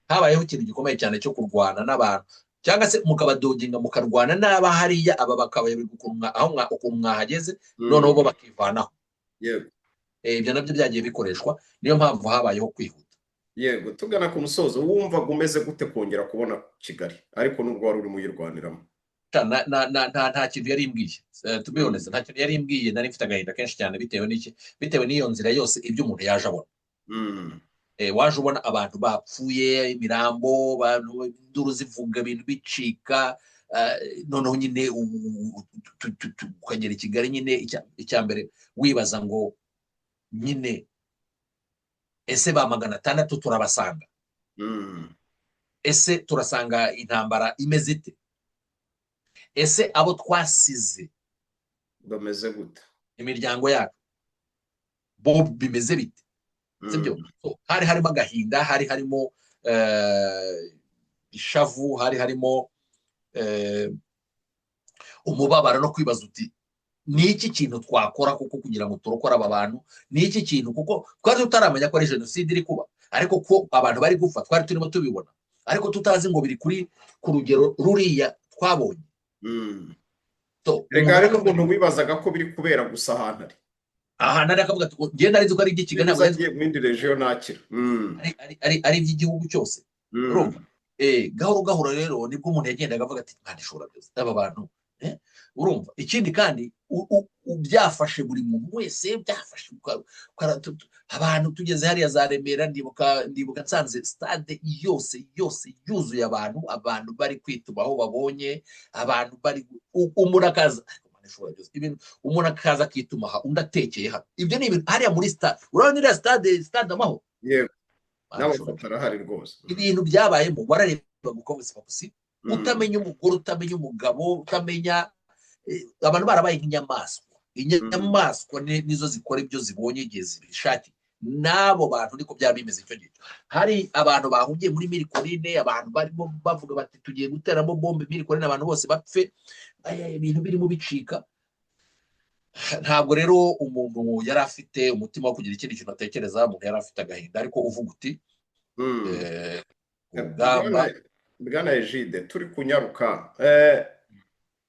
Habayeho ikintu gikomeye cyane cyo kurwana n'abantu, cyangwa se mukabadodginga, mukarwana n'aba hariya, aba bakabayoberwa ukuntu mwahageze, noneho bo bakivanaho. Ibyo nabyo byagiye bikoreshwa, niyo mpamvu habayeho kwihuta. Yego, tugana ku musozo, wumvaga umeze gute kongera kubona Kigali, ariko nubwo wari urimo uyirwaniramo? Nta kintu yari imbwiye. To be honest, nta kintu yari imbwiye. Nari mfite agahinda kenshi cyane. Bitewe n'iki? Bitewe n'iyo nzira yose, ibyo umuntu yaje abona. Waje ubona abantu bapfuye, imirambo, abantu, induru zivuga, ibintu bicika. Noneho nyine ukagera i Kigali nyine, icya mbere wibaza ngo nyine ese ba 600 turabasanga? Ese turasanga intambara imeze ite? Ese abo twasize bameze gute? Imiryango yacu bo bimeze bite? Sibyo? So, hari harimo agahinda, hari harimo ishavu, hari harimo umubabaro no kwibaza uti ni iki kintu twakora kuko kugira ngo turokore aba bantu? Ni iki kintu? Kuko twari tutaramenya ko ari jenoside iri kuba, ariko ko abantu bari gupfa twari turimo tubibona, ariko tutazi ngo biri kuri ku rugero ruriya twabonye. So, Reka hari umuntu n'umuntu wibazaga ko biri kubera gusa ahantu ari. Ahantu ari akavuga ati njye nari nzi ko ari iby'i Kigali, ntabwo nari nzi agiye mu yindi région nakira. Ari iby'igihugu cyose. Urumva, gahoro gahoro rero nibwo umuntu yagendaga avuga ati Imana ishobora byose, aba bantu. Urumva, ikindi kandi byafashe buri muntu wese, byafashe abantu. Tugeze hariya za Remera, ndibuka nsanze stade yose yose yuzuye abantu, abantu bari kwituma aho babonye, abantu bari umuntu akaza, Imana ishobora byose, ibintu umuntu akaza akituma aha, undi atekeye hano. Ibyo ni ibintu hariya muri stade, urabona iriya stade, Stade Amahoro. Yego. Imana ishobora N'amafoto arahari rwose. Ibintu byabayemo wararebaga uko si utamenya umugore, utamenya umugabo, utamenya abantu barabaye nk'inyamaswa. Inyamaswa nizo zikora ibyo zibonye igihe zibishakiye. N'abo bantu niko byaba bimeze icyo gihe. Hari abantu bahungiye muri Mille Collines, abantu barimo bavuga bati: "Tugiye guteramo bombe Mille Collines, abantu bose bapfe." Aya, ibintu birimo bicika. Ntabwo rero umuntu yari afite umutima wo kugira ikindi kintu atekereza. Umuntu yari afite agahinda, ariko uvuga uti urugamba. Bwana Egide, turi kunyaruka,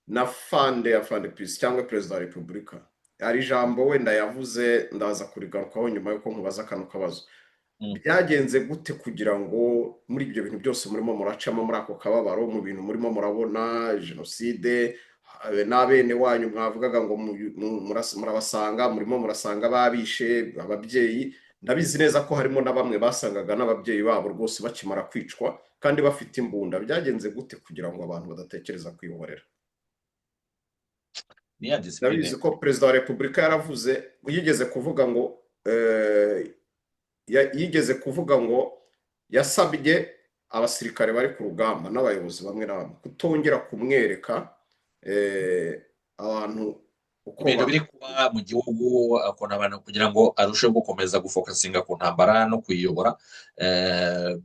na afande PC cyangwa Perezida wa Repubulika, hari ijambo wenda yavuze, ndaza kurigarukaho nyuma y'uko nkubaza kano kabazo. Byagenze gute kugira ngo muri ibyo bintu byose murimo muracamo, muri ako kababaro, mu bintu murimo murabona, jenoside n'abene wanyu mwavugaga ngo murabasanga, murimo murasanga babishe ababyeyi? Ndabizi neza ko harimo na bamwe basangaga n'ababyeyi babo rwose bakimara kwicwa kandi bafite imbunda. Byagenze gute kugira ngo abantu badatekereza kwihorera? Ni ya discipline. Ndabizi ko Perezida wa Repubulika yaravuze, yigeze kuvuga ngo yigeze kuvuga ngo yasabye abasirikare bari ku rugamba n'abayobozi bamwe na bamwe kutongera kumwereka abantu uko ibintu biri kuba mu gihugu, ukuntu abantu, kugira ngo arusheho gukomeza gufocusinga ku ntambara no kuyiyobora,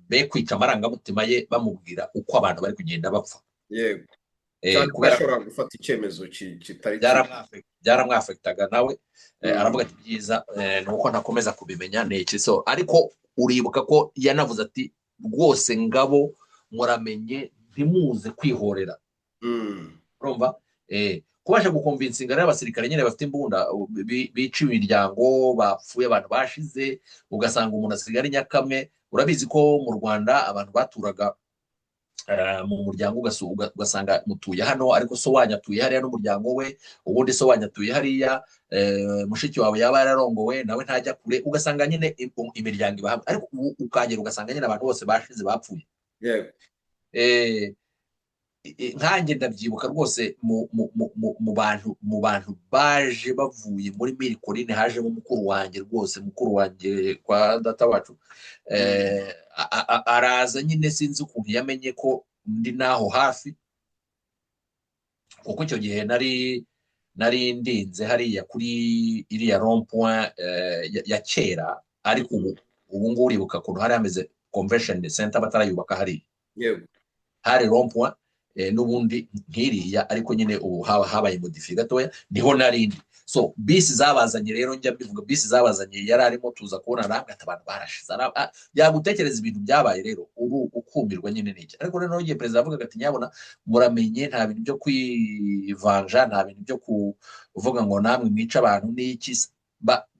be kwica amarangamutima ye bamubwira uko abantu bari kugenda bapfa. Cyane ko kubera yashoboraga gufata icyemezo kitari cyiza. Byaramwaffectaga nawe. Aravuga ati: "Byiza ni uko ntakomeza kubimenya." Ni iki? So ariko uribuka ko yanavuze ati: "Rwose ngabo, muramenye ntimuze kwihorera." Urumva, kubasha guconvincinga rero abasirikare nyine bafite imbunda, bica imiryango, bapfuye, abantu bashize, ugasanga umuntu asigaye ari nyakamwe. Urabizi ko mu Rwanda abantu baturaga mu muryango, ugasanga mutuye hano, ariko so wanyu atuye hariya n'umuryango we, ubundi so wanyu atuye hariya, mushiki wawe yaba yararongowe nawe ntajya kure, ugasanga nyine imiryango iba hamwe. Ariko ubu ukagera ugasanga nyine abantu bose bashize, bapfuye. Nkanjye ndabyibuka rwose, mu bantu baje bavuye muri Mille Collines hajemo mukuru wanjye rwose, mukuru wanjye kwa data wacu. Araza nyine, sinzi ukuntu yamenye ko ndi n'aho hafi, kuko icyo gihe nari ndinze hariya kuri iriya rond-point ya kera. Ariko ubu ngubu uribuka ukuntu hari hameze, Convention Center batarayubaka hariya. Hari rond-point n'ubundi nk'iriya, ariko nyine ubu habaye modifié gatoya, niho narindi. So bisi zabazanye rero, njya mbivuga, bisi zabazanye yari arimo, tuza kubona namwe ati abantu barashize. Yagutekereza ibintu byabaye rero, ubu ukumirwa nyine n'iki. Ariko rero igihe perezida yavugaga ati: "Nyabona muramenye, nta bintu byo kwivanja, nta bintu byo kuvuga ngo namwe mwica abantu n'iki."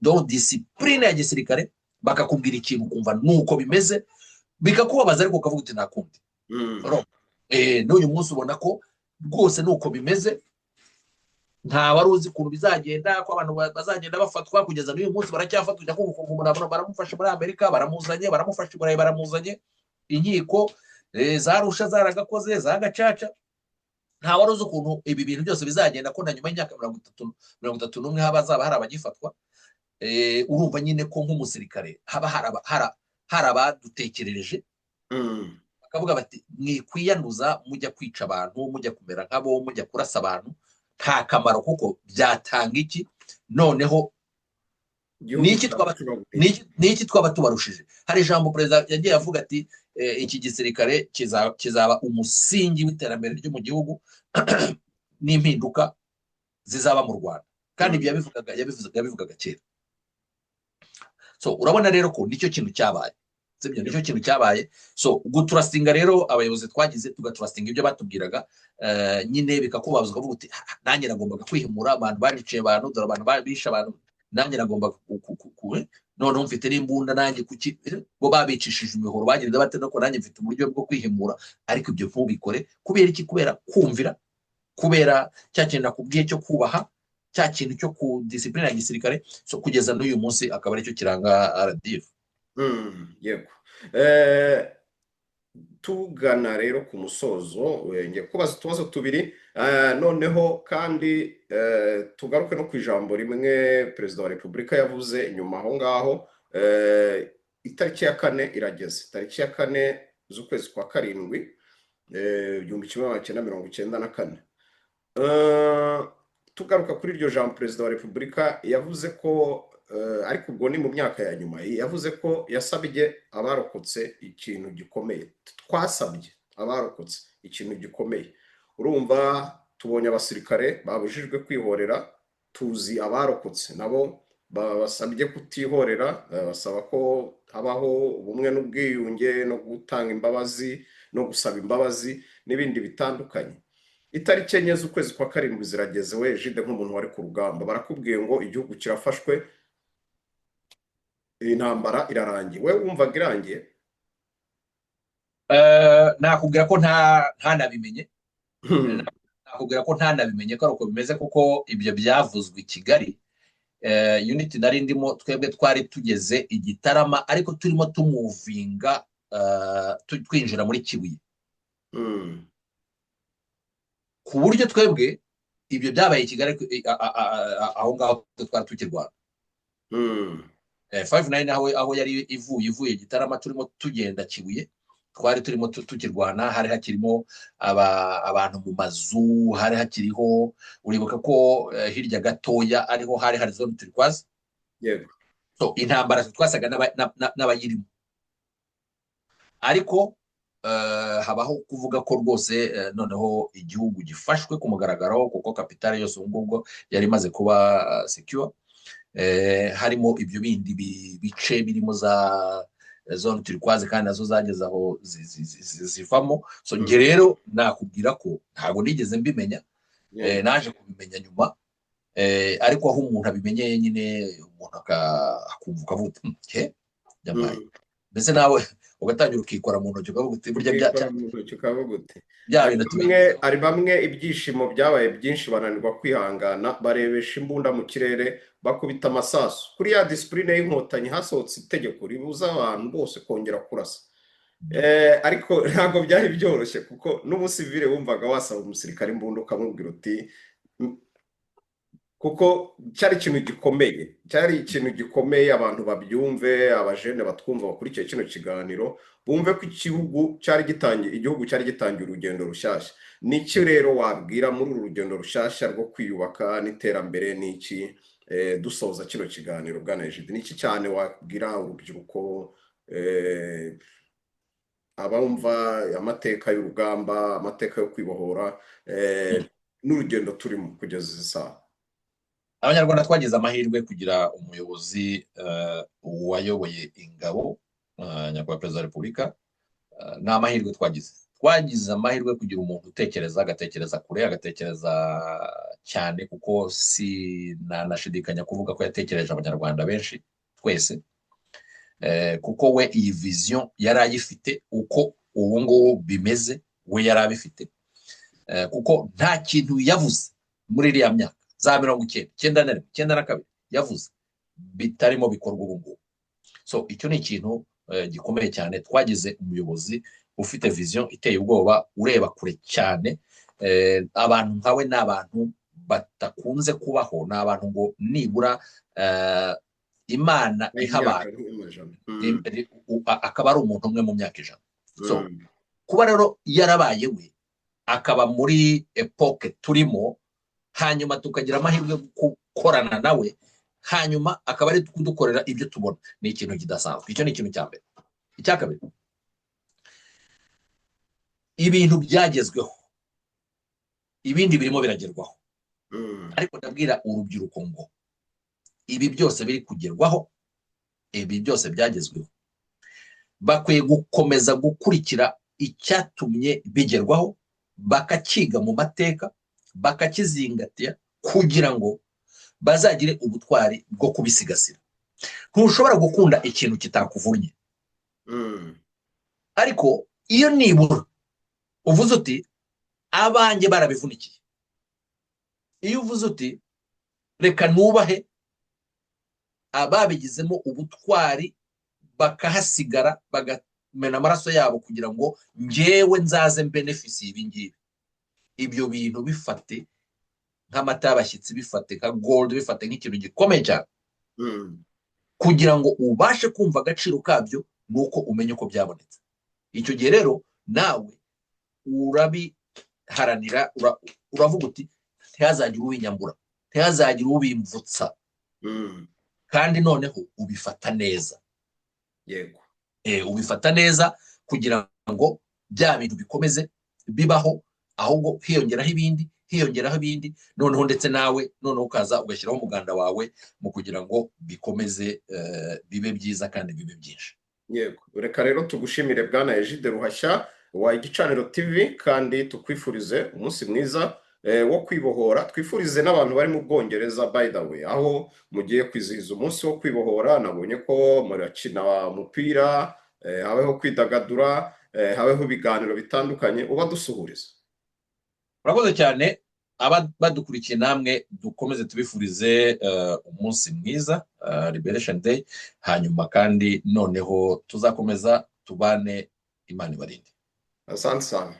Donc discipline ya gisirikare, bakakubwira ikintu ukumva nuko bimeze, bikakubabaza, ariko ukavuga uti: "Nta kundi." N'uyu munsi ubona ko rwose nuko bimeze. Nta wari uzi ukuntu bizagenda, ko abantu bazagenda bafatwa. Kugeza n'uyu munsi baracyafatwa. Ujya kumva ukuntu umuntu baramufashe muri Amerika baramuzanye, baramufashe i Burayi baramuzanye, inkiko za Arusha zaragakoze, za Gacaca. Nta wari uzi ukuntu ibi bintu byose bizagenda, ko na nyuma y'imyaka 30, 31 haba hazaba hari abagifatwa. Urumva nyine ko nk'umusirikare haba hari abadutekerereje, bakavuga bati: "Mwikwiyanduza mujya kwica abantu, mujya kumera nkabo, mujya kurasa abantu, nta kamaro, kuko byatanga iki noneho?" Igihugu Niki twaba cyaba niki twaba tubarushije? Hari ijambo perezida yagiye avuga ati: "Iki gisirikare kizaba umusingi w'iterambere ryo mu gihugu n'impinduka zizaba mu Rwanda." Kandi ibyo yabivugaga kera. So urabona rero ko nicyo kintu cyabaye, sibyo? Nicyo kintu cyabaye. So gutrustinga rero abayobozi twagize, tugatrustinga ibyo batubwiraga, nyine bikakubabaza, ukavuga uti: "Ah, nanjye nagombaga kwihimura, abantu baniciye abantu, dore abantu bishe abantu, nanjye nagombaga noneho mfite n'imbunda, nanjye kuki bo babicishije imihoro, bagenda bate, no ko nanjye mfite uburyo bwo kwihimura." Ariko ibyo ntubikore. Kubera iki? Kubera kumvira, kubera cya kintu nakubwiye cyo kubaha, cya kintu cyo ku discipline ya gisirikare. So kugeza n'uyu munsi akaba aricyo kiranga RDF. Yego. Tugana rero ku musozo, ngiye kubaza utubazo tubiri. Noneho kandi tugaruke no ku ijambo rimwe Perezida wa Repubulika yavuze nyuma aho ngaho. Itariki ya 4 irageze, tariki ya 4 z'ukwezi kwa karindwi, 1994. Tugaruka kuri iryo jambo, Perezida wa Repubulika yavuze ko ariko ubwo ni mu myaka ya nyuma, yavuze ko yasabye abarokotse ikintu gikomeye. Twasabye abarokotse ikintu gikomeye. Urumva, tubonye abasirikare babujijwe kwihorera, tuzi abarokotse nabo babasabye kutihorera, basaba ko habaho ubumwe n'ubwiyunge no gutanga imbabazi no gusaba imbabazi n'ibindi bitandukanye. Itariki 4 z'ukwezi kwa karindwi zirageze. We Egide, nk'umuntu wari ku rugamba, barakubwiye ngo igihugu kirafashwe, intambara irarangiye, we wumvaga irangiye? Nakubwira ko ntanabimenye. Nakubwira ko ntanabimenye ko ari uko bimeze, kuko ibyo byavuzwe i Kigali. Unit nari ndimo, twebwe twari tugeze i Gitarama, ariko turimo tumovinga, twinjira muri Kibuye, ku buryo twebwe ibyo byabaye i Kigali, aho ngaho twari tukirwana. 59 aho yari ivuye Gitarama, turimo tugenda Kibuye, twari turimo tukirwana. Hari hakirimo abantu mu mazu, hari hakiriho, uribuka ko hirya gatoya ariho hari hari zone turquoise. Yego. So intambara twasaga n'abayirimo, ariko habaho kuvuga ko rwose noneho igihugu gifashwe ku mugaragaro, kuko capitale yose ubu ngubwo yari imaze kuba secure. Harimo ibyo bindi bice birimo za zone turquoise, kandi nazo zageze aho zivamo. So njye rero nakubwira ko ntabwo nigeze mbimenya. Naje kubimenya nyuma, ariko aho umuntu abimenyeye nyine, umuntu akumva ukavuga uti: He yamaye." Mbese nawe ugatangira ukikora mu ntoki, ukavuga uti: "Burya Ukikora mu ntoki ukavuga uti bya Hari bintu bamwe, hari bamwe ibyishimo byabaye byinshi, bananirwa kwihangana, barebesha imbunda mu kirere, bakubita amasasu. Kuri ya discipline y'Inkotanyi, hasohotse itegeko ribuza abantu bose kongera kurasa. Ariko ntabwo byari byoroshye, kuko n'umusivile wumvaga wasaba umusirikare imbunda ukamubwira uti kuko cyari ikintu gikomeye, cyari ikintu gikomeye. Abantu babyumve, abajene batwumva bakurikiye kino kiganiro bumve ko igihugu cyari gitangiye, igihugu cyari gitangiye urugendo rushyashya. Niki rero wabwira muri uru rugendo rushyashya rwo kwiyubaka n'iterambere? Niki, dusoza kino kiganiro, bwana Egide, niki cyane wabwira urubyiruko, abumva amateka y'urugamba, amateka yo kwibohora, n'urugendo turimo kugeza izi saha? Abanyarwanda twagize amahirwe kugira umuyobozi wayoboye ingabo, nyakubahwa Perezida wa Repubulika. Ni amahirwe twagize. Twagize amahirwe kugira umuntu utekereza, agatekereza kure, agatekereza cyane, kuko sinanashidikanya kuvuga ko yatekereje Abanyarwanda benshi twese, kuko we iyi vision yari ayifite uko ubu ngubu bimeze, we yari abifite, kuko nta kintu yavuze muri iriya myaka za 90, 91, 92 yavuze bitarimo bikorwa ubu ngubu. So icyo ni ikintu gikomeye cyane. Twagize umuyobozi ufite vision iteye ubwoba, ureba kure cyane. Abantu nkawe ni abantu batakunze kubaho, ni abantu ngo nibura Imana iha abantu akaba ari umuntu umwe mu myaka 100. So kuba rero yarabaye we, akaba muri époque turimo, hanyuma tukagira amahirwe yo gukorana nawe, hanyuma akaba ari kudukorera ibyo tubona, ni ikintu kidasanzwe. Icyo ni ikintu cya mbere. Icya kabiri, ibintu byagezweho, ibindi birimo biragerwaho, ariko ndabwira urubyiruko ngo ibi byose biri kugerwaho, ibi byose byagezweho, bakwiye gukomeza gukurikira icyatumye bigerwaho, bakakiga mu mateka, bakakizingatia, kugira ngo bazagire ubutwari bwo kubisigasira. Ntushobora gukunda ikintu kitakuvunnye, ariko iyo nibura uvuze uti: "Abanjye barabivunikiye," iyo uvuze uti: "Reka nubahe ababigizemo ubutwari, bakahasigara, bagamena amaraso yabo kugira ngo njyewe nzaze mbénéficiye ibi ngibi," ibyo bintu bifate nk'amata y'abashyitsi, bifate nka gold, bifate nk'ikintu gikomeye cyane. Kugira ngo ubashe kumva agaciro kabyo ni uko umenya uko byabonetse. Icyo gihe rero nawe urabiharanira, uravuga uti: "Ntihazagire ubinyambura, ntihazagire ubimvutsa." Kandi noneho ubifata neza. Ubifata neza kugira ngo bya bintu bikomeze bibaho, ahubwo hiyongeraho ibindi, hiyongeraho ibindi, noneho ndetse nawe noneho ukaza ugashyiraho umuganda wawe mu kugira ngo bikomeze bibe byiza kandi bibe byinshi. Yego, reka rero tugushimire, bwana Egide Ruhashya wa Igicaniro TV, kandi tukwifurize umunsi mwiza wo kwibohora. Twifurize n'abantu bari mu Bwongereza, by the way, aho mugiye kwizihiza umunsi wo kwibohora. Nabonye ko murakina umupira, habeho kwidagadura, habeho ibiganiro bitandukanye. Uba dusuhuriza. Urakoze cyane. Aba badukurikiye namwe dukomeze tubifurize umunsi mwiza, Liberation Day. Hanyuma kandi noneho tuzakomeza tubane. Imana ibarinde. Asante sana.